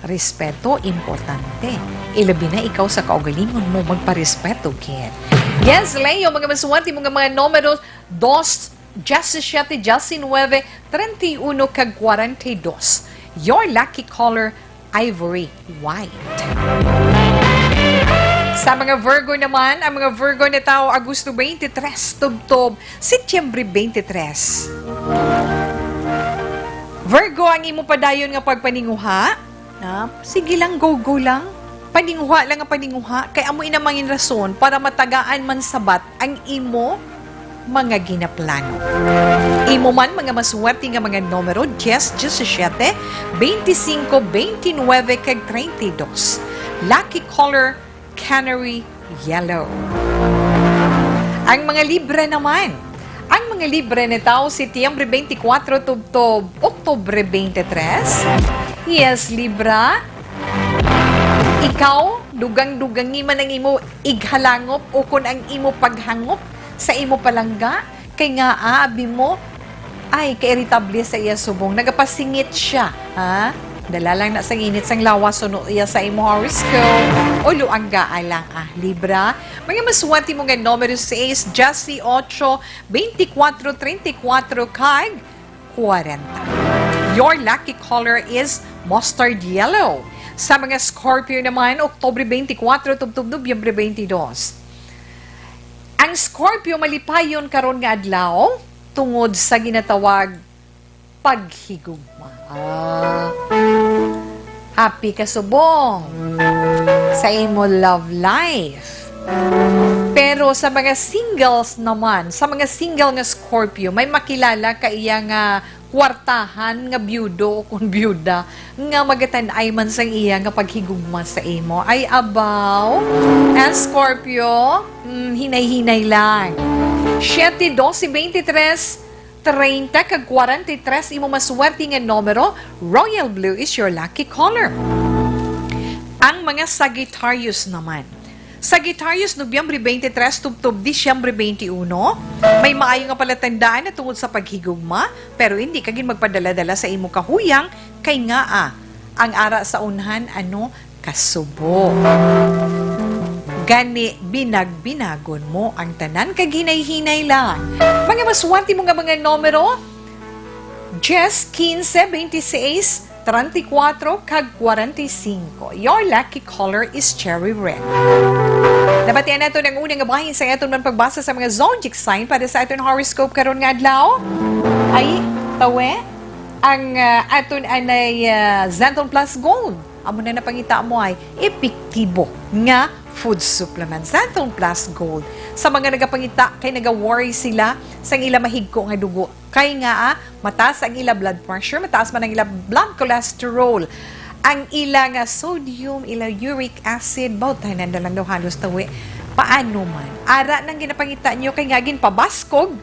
respeto importante. Ilabi na ikaw sa kaugalingon mo, magparespeto gid. Yes, Leo, mga maswati mo nga mga numero, dos, diyasisiete, diyasinuebe, treinta y uno, kag kwarenta y dos. Your lucky color, ivory white. Sa mga Virgo naman, ang mga Virgo nitawo Agosto twenty-three tubtob Setyembre twenty-three. Virgo, ang imo padayon nga pagpaninguha, ha? Sige lang, go, go lang. Paninguha lang nga paninguha, kay amo ina mangin rason para matagaan man sabat ang imo mga ginaplano. Imo man mga maswerte nga mga numero, diyes, diyesisiete, bente singko, bente nuebe, kag treinta y dos. Lucky color, canary yellow. Ang mga Libra naman. Ang mga Libra nitawo Setyembre twenty-four tubtob Oktubre twenty-three. Yes, Libra. Ikaw, dugang-dugangi man ang imo ighalangop o kon ang imo paghangop sa imo palangga, kay nga, ah, abi mo, ay, kairitable sa iya subong. Nagapasingit siya, ha? Dala lang na sang init sang lawas, suno iya sa imo horoscope. O luanggaa lang, ah, Libra. Mga maswerte mo nga numero, sais, diyes y ocho, bente y kuwatro, treinta y kuwatro, kag kwarenta. Your lucky color is mustard yellow. Sa mga Scorpio naman, Oktubre twenty-four tubtob Nobyembre twenty-two. Ang Scorpio malipayon karon nga adlaw tungod sa ginatawag paghigugma. Ah. Happy ka subong sa imo love life. Pero sa mga singles naman, sa mga single nga Scorpio, may makilala ka iya nga kwartahan nga biyudo o kon biyuda nga magatan-ay man sang iya nga paghigugma sa imo. Ay, abaw, ang Scorpio, mm, hinay-hinay lang. Siete, doce, veintitrés, treinta kag kwarenta y tres, imo maswerte nga numero, royal blue is your lucky color. Ang mga Sagittarius naman. Sagittarius, Nobyembre twenty-three tubtob Disyembre twenty-uno, may maayo nga palatandaan na tungod sa paghigugma, pero hindi ka gid magpadala-dala sa imo kahuyang, kay ngaa ang ara sa unhan, ano, kasubo. Gani, binag-binagon mo ang tanan kag hinay-hinay lang. Mga maswerte mo nga mga numero, diyes, quince, veintiséis, treinta y cuatro, kag cuarenta y cinco. Your lucky color is cherry red. Nabatian nato ang una nga bahin sa aton man pagbasa sa mga zodiac sign para sa aton horoscope karon nga adlaw. Ay, tawe, ang, ah, aton anay, ah, Xanthone Plus Gold. Amo na napangita mo ay epektibo nga food supplement, Xanthone Plus Gold. Sa mga nagapangita kay naga-worry sila sang ila mahigko nga dugo, kay nga, ah, mataas ang ila blood pressure, mataas man ang ila blood cholesterol, ang ila nga sodium, ila uric acid, baw tanan na lang daw halos tawi. Paano man? Ara nang ginapangita niyo kay nga ginpabaskog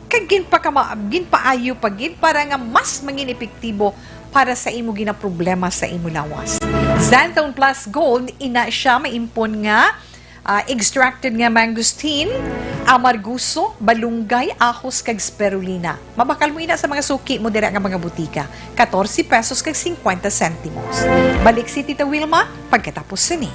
kag ginpakama-, ginpaayo pa gid para nga mas mangin epektibo para sa imo ginaproblema sa imo lawas. Xanthone Plus Gold, ina siya maimpon nga, ah, extracted nga mangosteen, amarguso, balunggay, ahos, kag spirulina. Mabakal mo ina sa mga suki mo dira nga mga butika, katorse pesos kag singkwenta sentimos. Balik si Tita Wilma pagkatapos sini.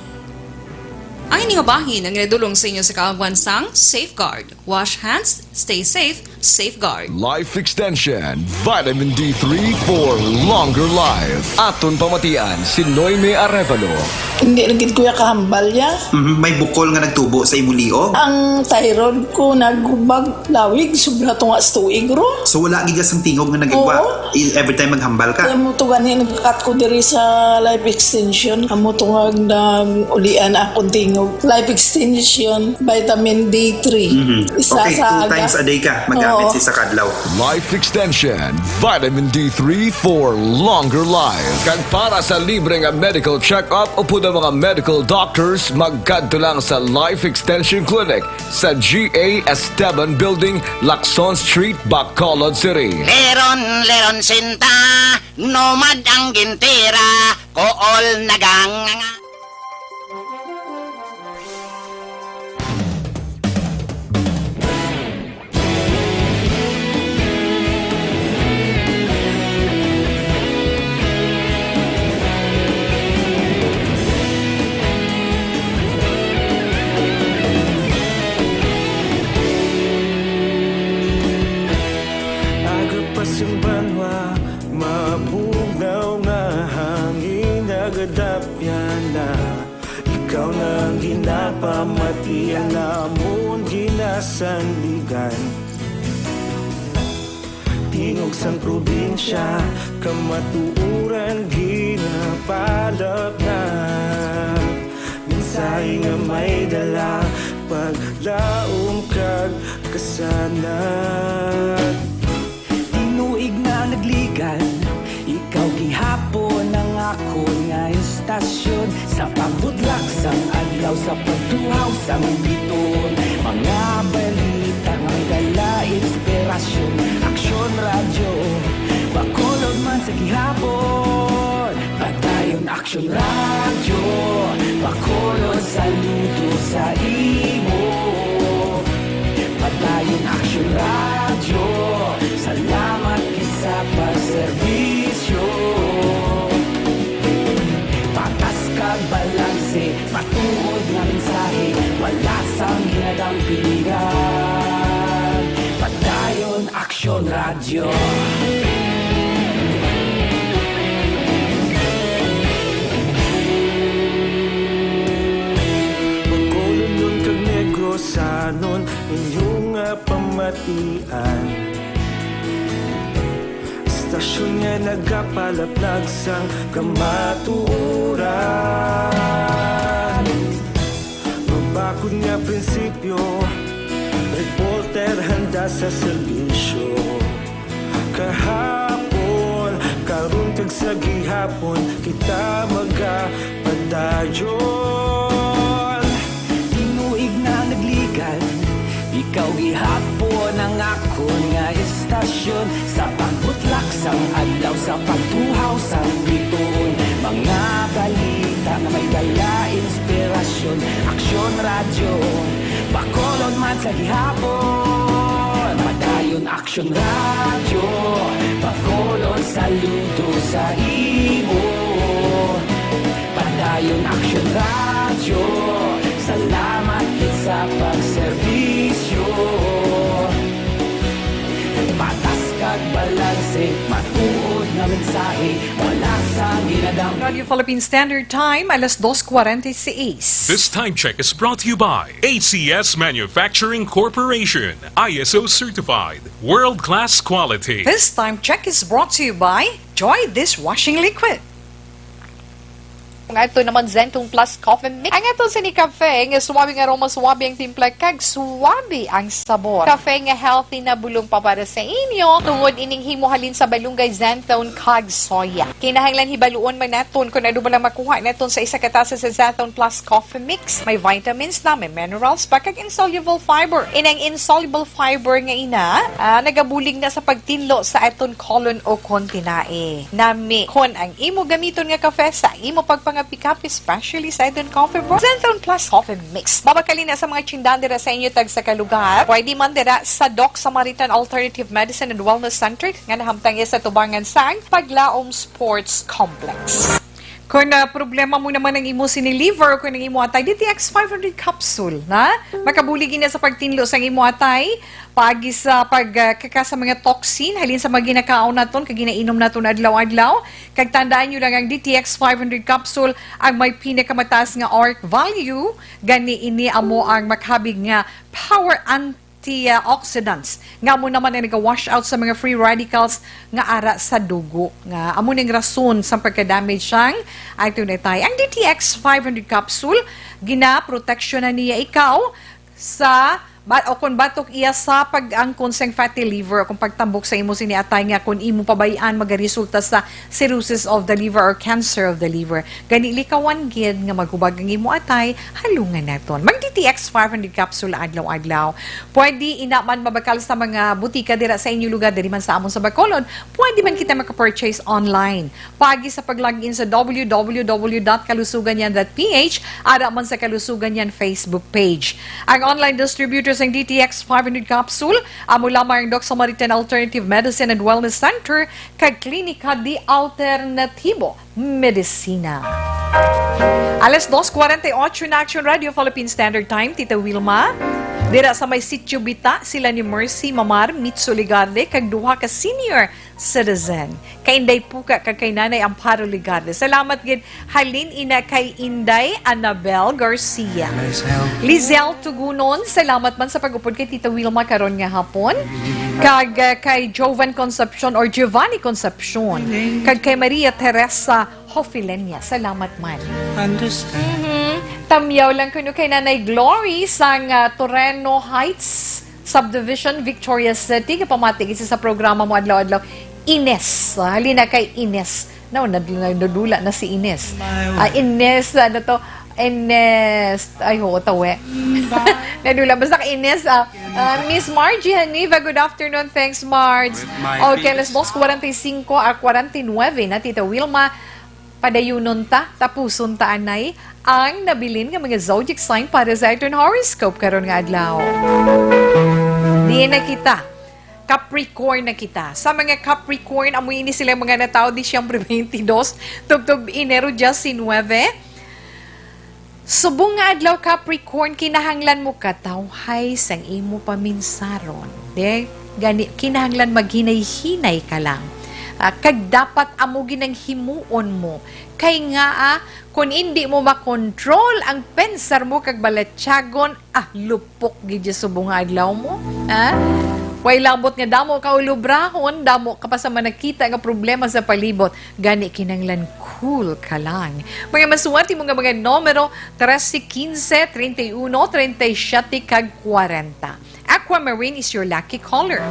Ang ini nga bahin ang ginadulong sa inyo sa kaagwan sang Safeguard. Wash hands, stay safe, Safeguard. Life Extension, Vitamin D three for longer life. Aton pamatian si Noemi Arevalo. Hindi na gid, kuya, kahambal ya. Mhm, may bukol nga nagtubo sa imong liog? Ang thyroid ko naghubag lawig, sobra to nga sa tuig ro. So, wala gid ka sang tingog nga nagagwa? Oo. I-, every time maghambal ka? Kaya mo to gani, nagkat ko diri sa Life Extension. Amo to nga nag-ulian akong tingog. Life Extension, vitamin D three. Mhm. Isa Okay, sa two aga. times a day ka magamit Oo. sa isa ka adlaw. Life Extension, Vitamin D three for longer life. Kag para sa libre nga medical check-up upod ang mga medical doctors, magkadto lang sa Life Extension Clinic sa G A Esteban Building, Lacson Street, Bacolod City. Leron, leron, sinta, nomad ang gintira, kool naganganga. Aga pa sing banwa, mabugnaw nga hangin, nagadapyan na. Ikaw na ang ginapamati, ang amon ginasandigan. Tingog sang probinsya, kamatuoran ginapalapnap. Mensahe nga may dala, paglaom kag kasanag. Tinuig na nagligan, ikaw gihapon ang akon nga istasyon. Sa pagbudlak sang adlaw, sa pagtuhaw sang bituon, mga balita nga may dala inspirasyon. Aksyon Radyo, Bacolod man sa gihapon. Padayon Aksyon Radyo, Bacolod, saludo sa imo. Padayon Aksyon Radyo, salamat gid sa pagserbisyo. Patas kag balanse, matuod nga mensahe, wala sang ginadampingan. Padayon Aksyon Radyo. Bacolodnon kag Negrosanon, inyo nga pamatian. Istasyon nga nagapalaplag sang kamatuoran. Mabakod nga prinsipyo, reporter handa sa serbisyo. Kahapon, karon, kag sa gihapon, kita magapadayon. Tinuig na nagligan, ikaw gihapon ang akon nga istasyon. Sa pagbutlak sang adlaw, sa pagtuhaw sang bituon, mga balita nga may dala inspirasyon. Aksyon Radyo, Bacolod man sa gihapon. Padayon Aksyon Radyo, Bacolod, saludo sa imo. Padayon Aksyon Radyo, salamat gid sa pagserbisyo. Patas kag balanse, matuod nga mensahe, wala sang ginadam. Radio Philippine Standard Time, alas dos cuarenta y seis. This time check is brought to you by A C S Manufacturing Corporation, I S O certified, world-class quality. This time check is brought to you by Joy Dishwashing Liquid. Nga ito naman, Zentone Plus Coffee Mix. Ang aton sini kafe nga suwabe nga aroma, suwabe ang timpla, kag suwabe ang sabor. Kafe nga healthy na bulong pa para sa inyo, tungod ining himo halin sa balunggay, Zentone, kag soya. Kinahanglan hibaluon man naton kung ano ba lang makuha naton sa isa ka tasa sa Zentone Plus Coffee Mix. May vitamins na, may minerals pa, kag insoluble fiber. Inang insoluble fiber nga ina, ah, nagabulig na sa pagtinlo sa aton colon o kon tinae. Nami, kon ang imo gamiton nga kafe sa imo pagpangapikapi, especially sa aton coffee bar, Zentone Plus Coffee Mix. Mabakal na sa mga tindahan dira sa inyo tagsa ka lugar. Pwede man dira sa Doc Samaritan Alternative Medicine and Wellness Center nga nahamtang iya sa tubangan sang Paglaom Sports Complex. Kung, ah, problema mo naman ang imo sini liver o kung ang imo atay, D T X five hundred capsule, na? Makabulig ini sa pagtinlo sang imo atay, paagi sa pag, ah, kaka sa mga toxin, halin sa mga ginakaon naton, kag ginainom naton adlaw-adlaw. Kag tandaan nyo lang ang D T X five hundred capsule, ang may pinakamataas nga ORAC value, gani ini amo ang makabig nga power antioxidants nga amo naman ang nag-wash out sa mga free radicals nga ara sa dugo, nga amo ning rason sa pagka-damage sang aton atay. Ang D T X five hundred capsule, ginaproteksyonan niya ikaw sa ba, o kung batok iya sa pag-angkon sang fatty liver o kung pagtambok sa imo sini atay nga kung imo pabayaan magaresulta sa cirrhosis of the liver or cancer of the liver. Gani likawan gid nga maghubag ang imo atay, halungan naton. Mag D T X five hundred capsule adlaw-adlaw. Pwede ina man mabakal sa mga butika dira sa inyo lugar, diri man sa amon sa Bacolod. Pwede man kita maka-purchase online. Paagi sa pag-log in sa W W W dot kalusugan yan dot P H, ara man sa Kalusugan Yan Facebook page. Ang online distributor sang D T X five hundred capsule, amo lamang ang Doc Samaritan Alternative Medicine and Wellness Center kag Klinika de Alternativo Medicina. Alas dos cuarenta y ocho na, Action Radio Philippine Standard Time, Tita Wilma. Dira sa may Sitio Bita, sila ni Mercy Mamar, Mitsu Ligarde, kag duha ka senior citizen. Kay Inday Puka kag kay Nanay Amparo Ligarde. Salamat gid halin ina kay Inday Annabel Garcia. Lizelle Tugunon, salamat man sa pag-upod kay Tita Wilma karon nga hapon. Kag, uh, kay Jovan Concepcion or Giovanni Concepcion. Kag kay Maria Teresa Hofilenia. Salamat man. Mhm. Tamyaw lang kuno kay Nanay Glory sang, uh, Toreno Heights Subdivision, Victorias City, nga pamati gid sa programa mo adlaw-adlaw. Ines, ah, halin na kay Ines. No, nad-, nadudula na si Ines. Ah, Ines, ano to? Ines, ay, ho, tawe. Nadula, basta kay Ines, ah, ah, Miss Margie Haniva, good afternoon. Thanks, Marge. Okay, alas dos cuarenta y cinco, ah, cuarenta y nueve na, Tita Wilma. Padayunon ta, tapuson ta anay ang nabilin nga mga zodiac sign para sa aton horoscope karon nga adlaw. Diin na kita. Capricorn na kita. Sa mga Capricorn, amo ini sila mga natawo Disyembre twenty-dos, tubtob Enero diecinuebe. Subong nga adlaw, Capricorn, kinahanglan mo katawhay sang imo paminsaron. Di, gani, kinahanglan maghinay-hinay ka lang. Ah, kag dapat amo gid ang himuon mo. Kay nga, ah, kun indi mo makontrol ang pensar mo kag balatyagon, ah, lupok gid ya subong nga adlaw mo. Ah? Way labot nga damo ka ulobrahon, damo ka pa sa manakita nga problema sa palibot. Gani, kinahanglan cool ka lang. Mga maswerte mo nga mga numero, trese, quince, treinta y uno, treinta y siete, kag kwarenta. Aquamarine is your lucky color.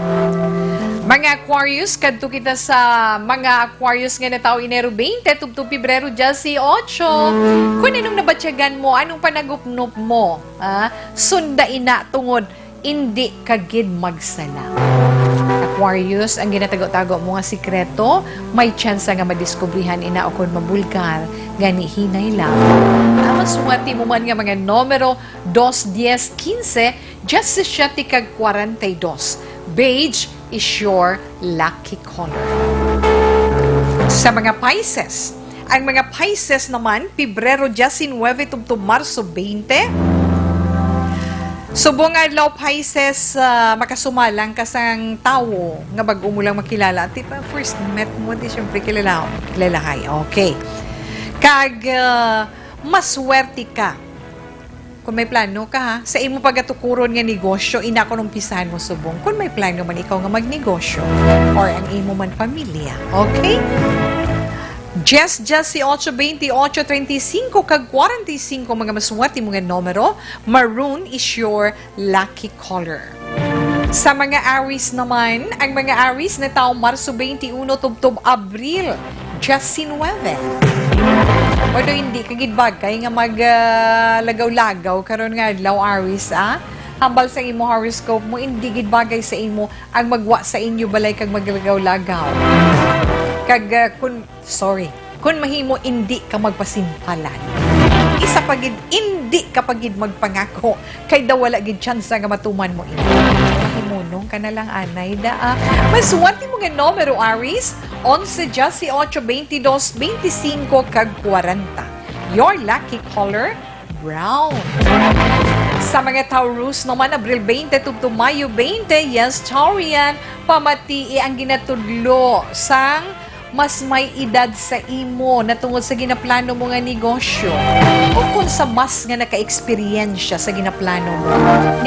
Mga Aquarius, kadto kita sa mga Aquarius nga natawo Enero twenty, tubtob Pebrero dieciocho. Kung anong nabatyagan mo, anong panagupnop mo, ah, sunda ina tungod indi ka gid magsala. Aquarius, ang ginatago-tago mo nga sikreto, may tsansa nga madiskubrihan ina o kon mabulgar, gani hinay lang. Ang maswerte mo man nga mga numero, dos, dies, quince, diecisiete, kag kwarenta y dos. Beige is your lucky color. Sa mga Pisces, ang mga Pisces naman, Pebrero diecinuebe tubtob Marso twenty. Subong nga adlaw, Pisces, ah, makasumalang ka sang tawo nga bag-o mo lang makilala. Di ba, first met mo, di siyempre kilala, kilalahay. Okay. Kag, ah, maswerte ka kung may plano ka, ha, sa imo pagatukuron nga negosyo, ina kon umpisahan mo subong. Kung may plano man ikaw nga magnegosyo or ang imo man pamilya. Okay? Dies, dieciocho, veintiocho, treinta y cinco, kag kwarenta y cinco, mga maswerte mo nga numero, maroon is your lucky color. Sa mga Aries naman, ang mga Aries natawo Marso twenty-uno tubtob Abril diecinuebe. Although hindi ka gid bagay nga mag, ah, lagaw-lagaw karon nga adlaw, Aries, ah. Hambal sa imo horoscope mo, hindi gid bagay sa imo ang magwa sa inyo balay kag maglagaw-lagaw. Kag, ah, kun, sorry, kun mahimo, indi ka magpasimpalan. Isa pa gid, indi ka pa gid magpangako, kay daw wala gid tsansa nga matuman mo ini. Mahimunong ka na lang anay da, ah. Maswerte mo nga numero, Aries, Onse, dieciocho, veintidós, veinticinco, kag kwarenta. Your lucky color, brown. Sa mga Taurus naman, Abril twenty tubtob Mayo twenty, yes, Taurian, pamatii ang ginatudlo sang mas may edad sa imo natungod sa ginaplano mo nga negosyo. O kung sa mas nga naka-eksperyensya sa ginaplano mo,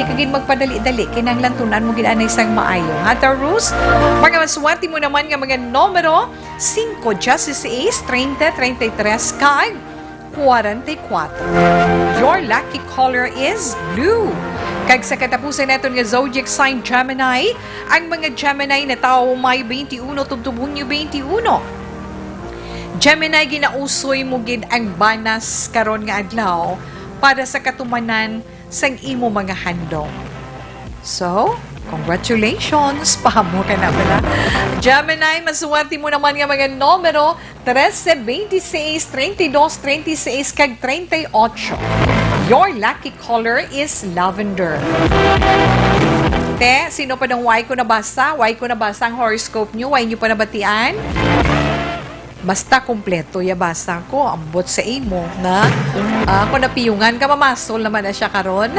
di ka gid magpadali-dali, kinahanglan tun-an mo gid anay sang maayo. Ha, Taurus? Mga maswerte mo naman nga mga numero, singko, dieciséis, treinta, treinta y tres, kag kwarenta y kuwatro. Your lucky color is blue. Kag sa katapusan naton nga zodiac sign, Gemini, ang mga Gemini natawo May twenty-one tubtob Hunyo twenty-one. Gemini, ginausoy mo gid ang banas karon nga adlaw para sa katumanan sang imo mga handom. So, congratulations! Pahamo ka na bala. Gemini, maswerte mo naman nga mga numero, trese, veintiséis, treinta y dos, treinta y seis, kag treinta y ocho. Your lucky color is lavender. Te, sino pa nang way ko nabasa? Way ko nabasa ang horoscope nyo? Way nyo pa nabatian? Basta kompleto ya basa ko, ambot sa imo, na? Ah, kung napiyungan ka, mamasol naman na siya karon.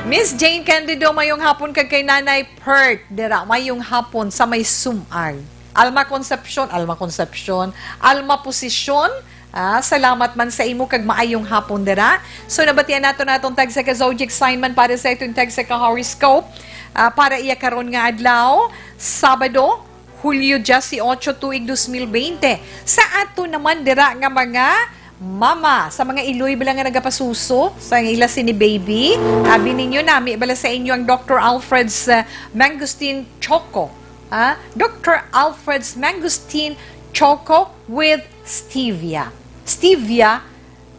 Miss Jane Candido, mayong hapon kag kay Nanay Pert, dira, mayong hapon sa may sumag. Alma Concepcion, Alma Concepcion, Alma Posisyon, ah, salamat man sa imo kag maayong hapon dira. So, nabatian nato natong tagsa ka zodiac sign man para sa itong tagsa ka horoscope, ah, para iya karon nga adlaw, Sabado, Hulyo dieciocho, tuig dos mil bente. Sa ato naman dira nga mga mama, sa mga iloy bala nga nagapasuso sa ila sini baby, abi ninyo, nami bala sa inyo ang Doctor Alfred's, uh, Mangosteen Choco. Ah, Doctor Alfred's Mangosteen Choco with stevia. Stevia,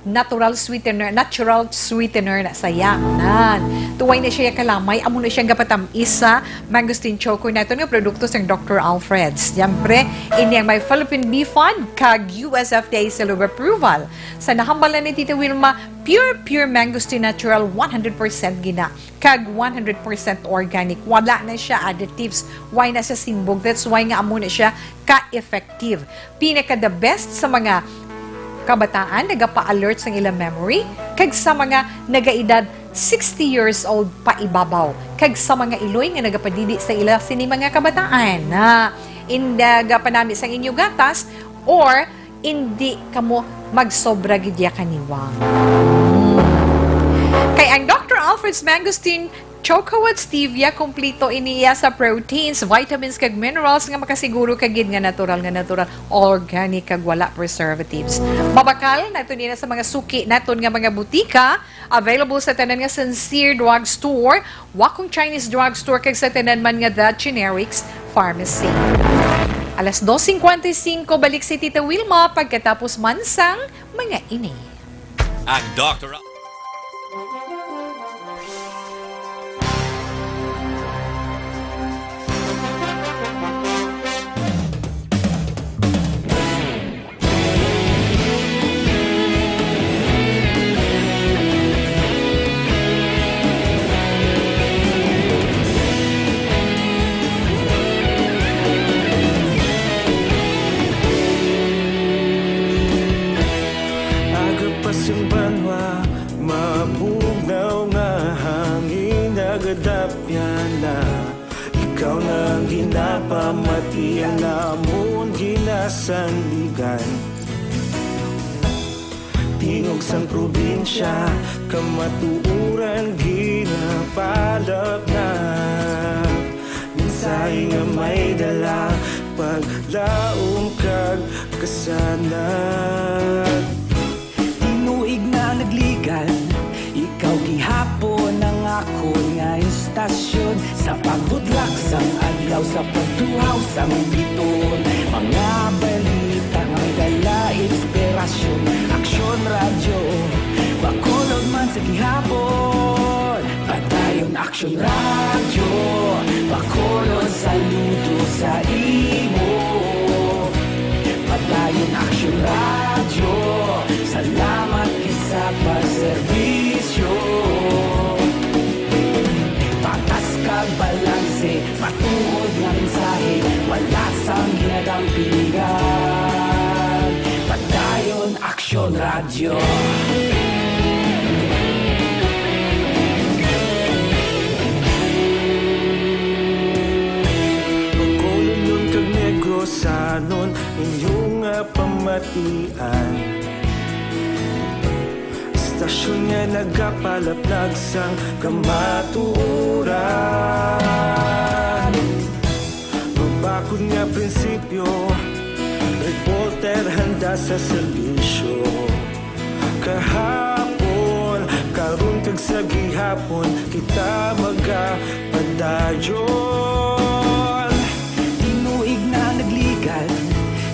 natural sweetener, natural sweetener na saya. Nan. Tuway na siya kalamay, amo na siyang gapatamis sa Mangosteen Choco naton nga produkto sang Doctor Alfred's. Siyempre, ini ang may Philippine B fund kag U S F D A seal of approval. Sa nahambal na ni Tita Wilma, pure, pure mangosteen natural, one hundred percent gina, kag one hundred percent organic. Wala na siya additives, wala na siya simbog. That's why nga amo na siya ka-effective. Pinaka the best sa mga kabataan, nagapa-alert sang ilang memory, kag sa mga nagaedad sixty years old pa ibabaw, kag sa mga iloy nga nagapadili sa ila sini mga kabataan. Na, in, nagapanami sang inyo gatas, or indi kamo magsobra gid ya kaniwang. Kay ang Doctor Alfred's Mangosteen Choco with stevia, kumplito ini iya sa proteins, vitamins, kag minerals nga makasiguro ka gid nga natural, nga natural, organic, kag wala preservatives. Mabakal nato nila sa mga suki naton nga mga butika, available sa tanan nga Sincere Drug Store, Wakong Chinese Drug Store, kag sa tanan man nga The Generics Pharmacy. Alas dos cincuenta y cinco, balik si Tita Wilma pagkatapos man sang mga ini. Ang Doctor Aga pa sing banwa, mabugnaw nga hangin, nagadapyan na. Ikaw na ang ginapamati, ang amon ginasandigan. Tingog sang probinsya, kamatuoran ginapalapnap. Mensahe nga may dala, paglaom kag kasanag. Tinuig na nagligan, ikaw gihapon ang akon nga istasyon. Sa pagbudlak sang adlaw, sa pagtuhaw sang biton, mga balita nga may dala inspirasyon. Aksyon Radyo, Bacolod man sa gihapon. Padayon Aksyon Radyo, Bacolod, saludo sa imo. Padayon Aksyon Radyo, salamat gid sa pagserbisyo. Patas kag balanse, matuod nga mensahe, wala sang ginadampi. Radyo. Bacolodon kag Negrosanon, inyo nga pamatian. Istasyon nga nagapalaplag sang kamatuoran. Mabakod nga prinsipyo, reporter handa sa serbisyo. Kahapon, karon kag sa gihapon, kita magapadayon. Tinuig na nagligad,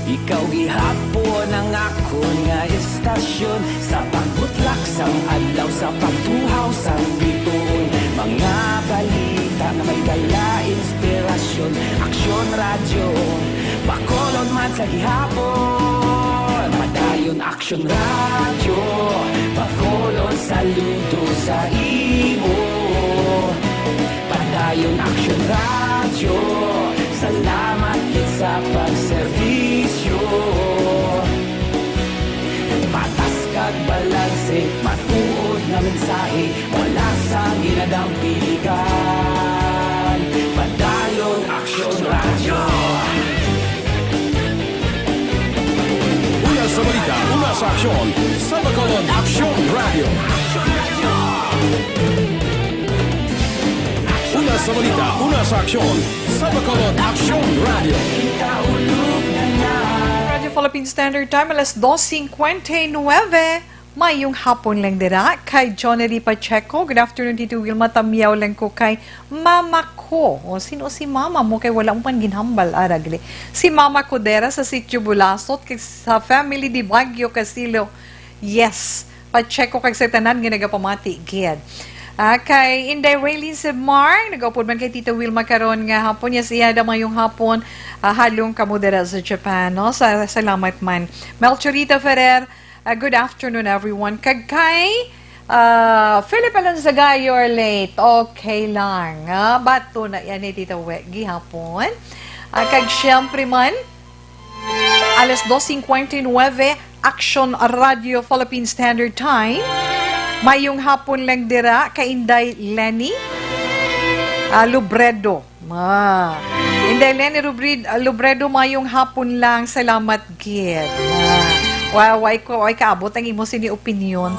ikaw gihapon ang akon nga istasyon. Sa pagbutlak sang adlaw, sa pagtuhaw sang bituon, mga balita nga may dala inspirasyon. Aksyon Radyo, Bacolod man sa gihapon. Padayon Aksyon Radyo, Bacolod saludo sa imo. Padayon Aksyon Radyo, salamat gid sa pagserbisyo. Patas kag balanse, matuod nga mensahe, wala sang ginadampiligan. Padayon Aksyon Radyo. Una sa balita, una sa aksyon, sa Bacolod Aksyon Radyo. Una sa balita, una sa aksyon, sa Bacolod Aksyon Radyo. Radyo Philippine Standard Time, alas dos cincuenta y nueve. Mayong hapon lang dira kay Johnny Pacheco. Good afternoon, Tito Wilma. Tamiyaw lang ko kay mama ko. O, sino si mama mo? Kay wala mo man ginhambal, aragli. Si mama ko dera sa Sitio Bulasot, kay sa family di Baguio Castillo. Yes, Pacheco kag sa tanan nga nagapamati, gid. Ah, kay Inday Raylene Sebmar, nagaupod man kay Tito Wilma karon nga hapon. Yes, iya da mayong hapon, ah, halong kamo dira sa Japan, no? Sa, salamat man. Melchorita Ferrer, ah, good afternoon, everyone. Kag kay, ah, Philip Alonzo Gayor, late. Okay lang, ah, bato na yan ni Tito We, gihapon. Ah, kag siyempre man, alas dos cincuenta y nueve, Action Radio Philippine Standard Time. Mayong hapon lang dira kay Inday Lenny, ah, Lubredo. Ah. Inday Lenny Rubrid-, ah, Lubredo, mayong hapon lang. Salamat gid. Ah. Wa-, wa ko, wa kaabot ang imo sini opinyon.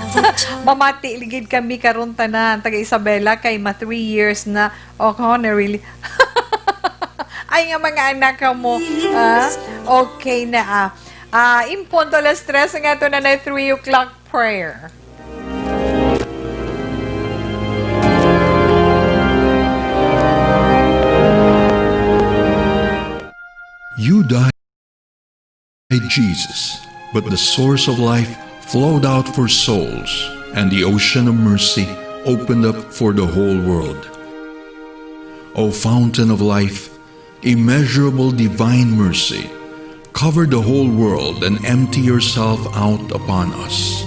Mamati ligid kami karon tanan, taga Isabela, kay ma three years na. Oh, na really. Ay, nga mga anak ka mo. Ah, okay na, ah. Ah, in punto alas tres ang ato na na three o'clock prayer. You died, Jesus, but the source of life flowed out for souls, and the ocean of mercy opened up for the whole world. O fountain of life, immeasurable divine mercy, cover the whole world and empty yourself out upon us.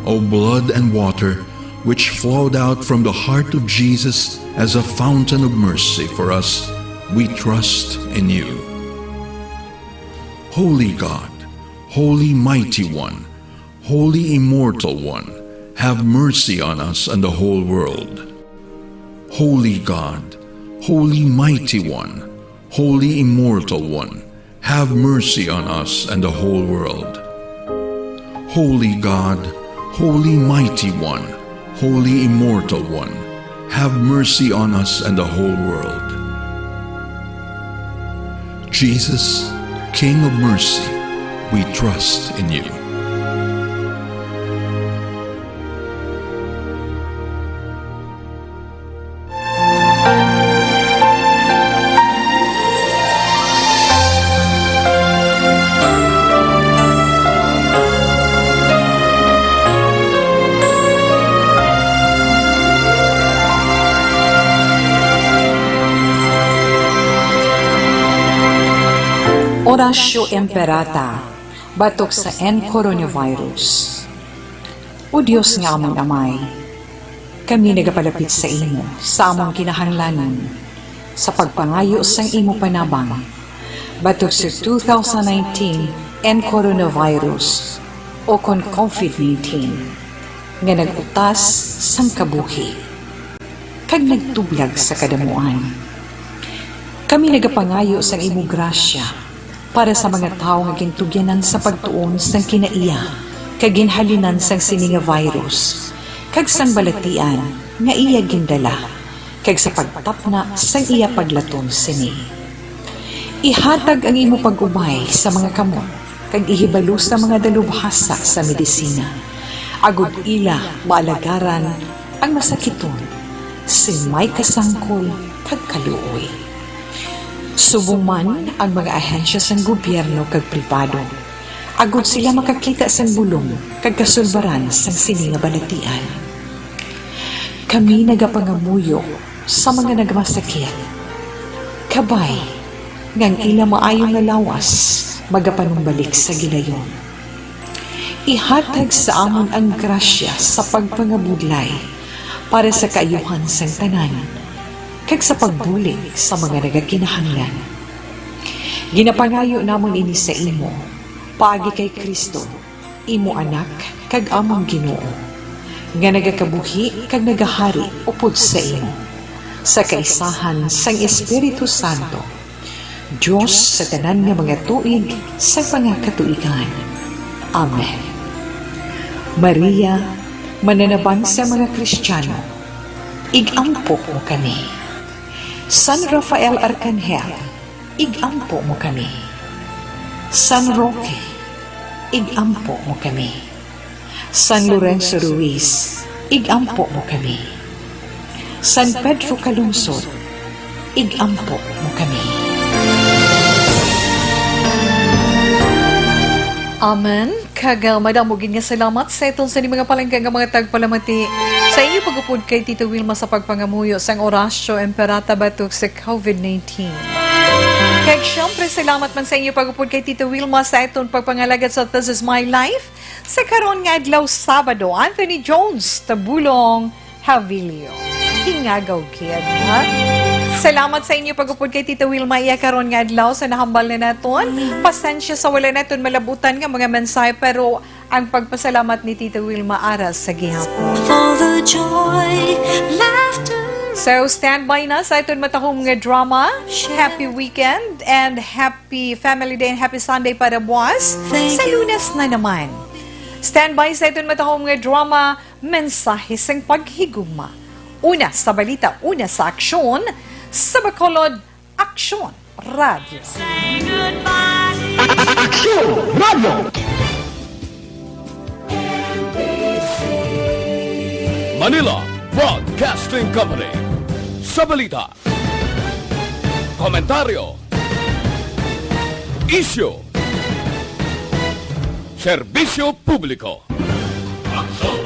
O blood and water, which flowed out from the heart of Jesus as a fountain of mercy for us, we trust in you. Holy God, Holy Mighty One, Holy Immortal One, have mercy on us and the whole world. Holy God, Holy Mighty One, Holy Immortal One, have mercy on us and the whole world. Holy God, Holy Mighty One, Holy Immortal One, have mercy on us and the whole world. Jesus, King of mercy, we trust in you. Oratio Imperata, batok sa N coronavirus. O Dios nga amon Amay, kami nagapalapit sa imo sa among kinahanglanon sa pagpangayo sang imo panabang batok sa two thousand nineteen N coronavirus. ukon COVID nineteen, nga nag-utas sang kabuhi kag nagtublag sa kadamuan. Kami nagapangayo sang imo grasya para sa mga tawo nga gintugyanan sa pagtuon sang kinaiya kag ginhalinan sang sini nga virus kag sang balatian nga iya gindala, kag sa pagtapna sang iya paglaton sini. Ihatag ang imo pag-ubay sa mga kamot, kag ihibalo sa mga dalubhasa sa medisina, agod ila maalagaran ang masakiton sing may kasangkol kag kaluoy. Subong man ang mga ahensya sang gobyerno kag pribado, agod sila makakita sang bulong kag kasulbaran sang sini nga balatian. Kami nagapangamuyo sa mga nagmasakit, kabay nga ang ila maayo nga lawas magapanumbalik sa gilayon. Ihatag sa amon ang grasya sa pagpangabudlay para sa kaayuhan sang tanan, kag sa pagbulig sa mga nagakinahanglan. Ginapangayo namon ini sa imo, paagi kay Cristo, imo Anak kag amon Ginoo, nga nagakabuhi kag nagahari upod sa imo, sa kaisahan sang Espiritu Santo, Dios sa tanan nga mga tuig sa mga katuigan. Amen. Maria, mananabang sa mga Kristiyano, ig-ampo mo kami. San Rafael Arkanghel, ig-ampo mo kami. San Roque, ig-ampo mo kami. San Lorenzo Ruiz, ig-ampo mo kami. San Pedro Calungsod, ig-ampo mo kami. Amen. Kag, ah, madamo gid nga salamat sa iton sa inyong mga palangga nga mga tagpalamati sa inyo pag-upod kay Tita Wilma sa pagpangamuyo sang Oratio Imperata batok sa COVID nineteen. Kag siyempre, salamat man sa inyo pag-upod kay Tita Wilma sa iton pagpangalagad sa This Is My Life sa karon nga adlaw, Sabado. Anthony Jones, Tabulong, Havilio. Ingagaw gid, ha? Salamat sa inyo pag-upod kay Tita Wilma iya karon nga adlaw sa nahambal na naton. Pasensya sa wala naton malabutan nga mga mensahe, pero ang pagpasalamat ni Tita Wilma ara sa gihapon. For the joy, laughter. So, standby na sa aton matahom nga drama. Happy weekend and happy family day and happy Sunday para buwas. Thank you. Sa Lunes na naman. Standby sa aton matahom nga drama, Mensahe sang Paghigugma. Una sa balita, una sa aksyon, sa Bacolod, Aksyon Radio. Aksyon Radio. Manila Broadcasting Company. Sa balita, komentaryo, isyu, serbisyo publiko.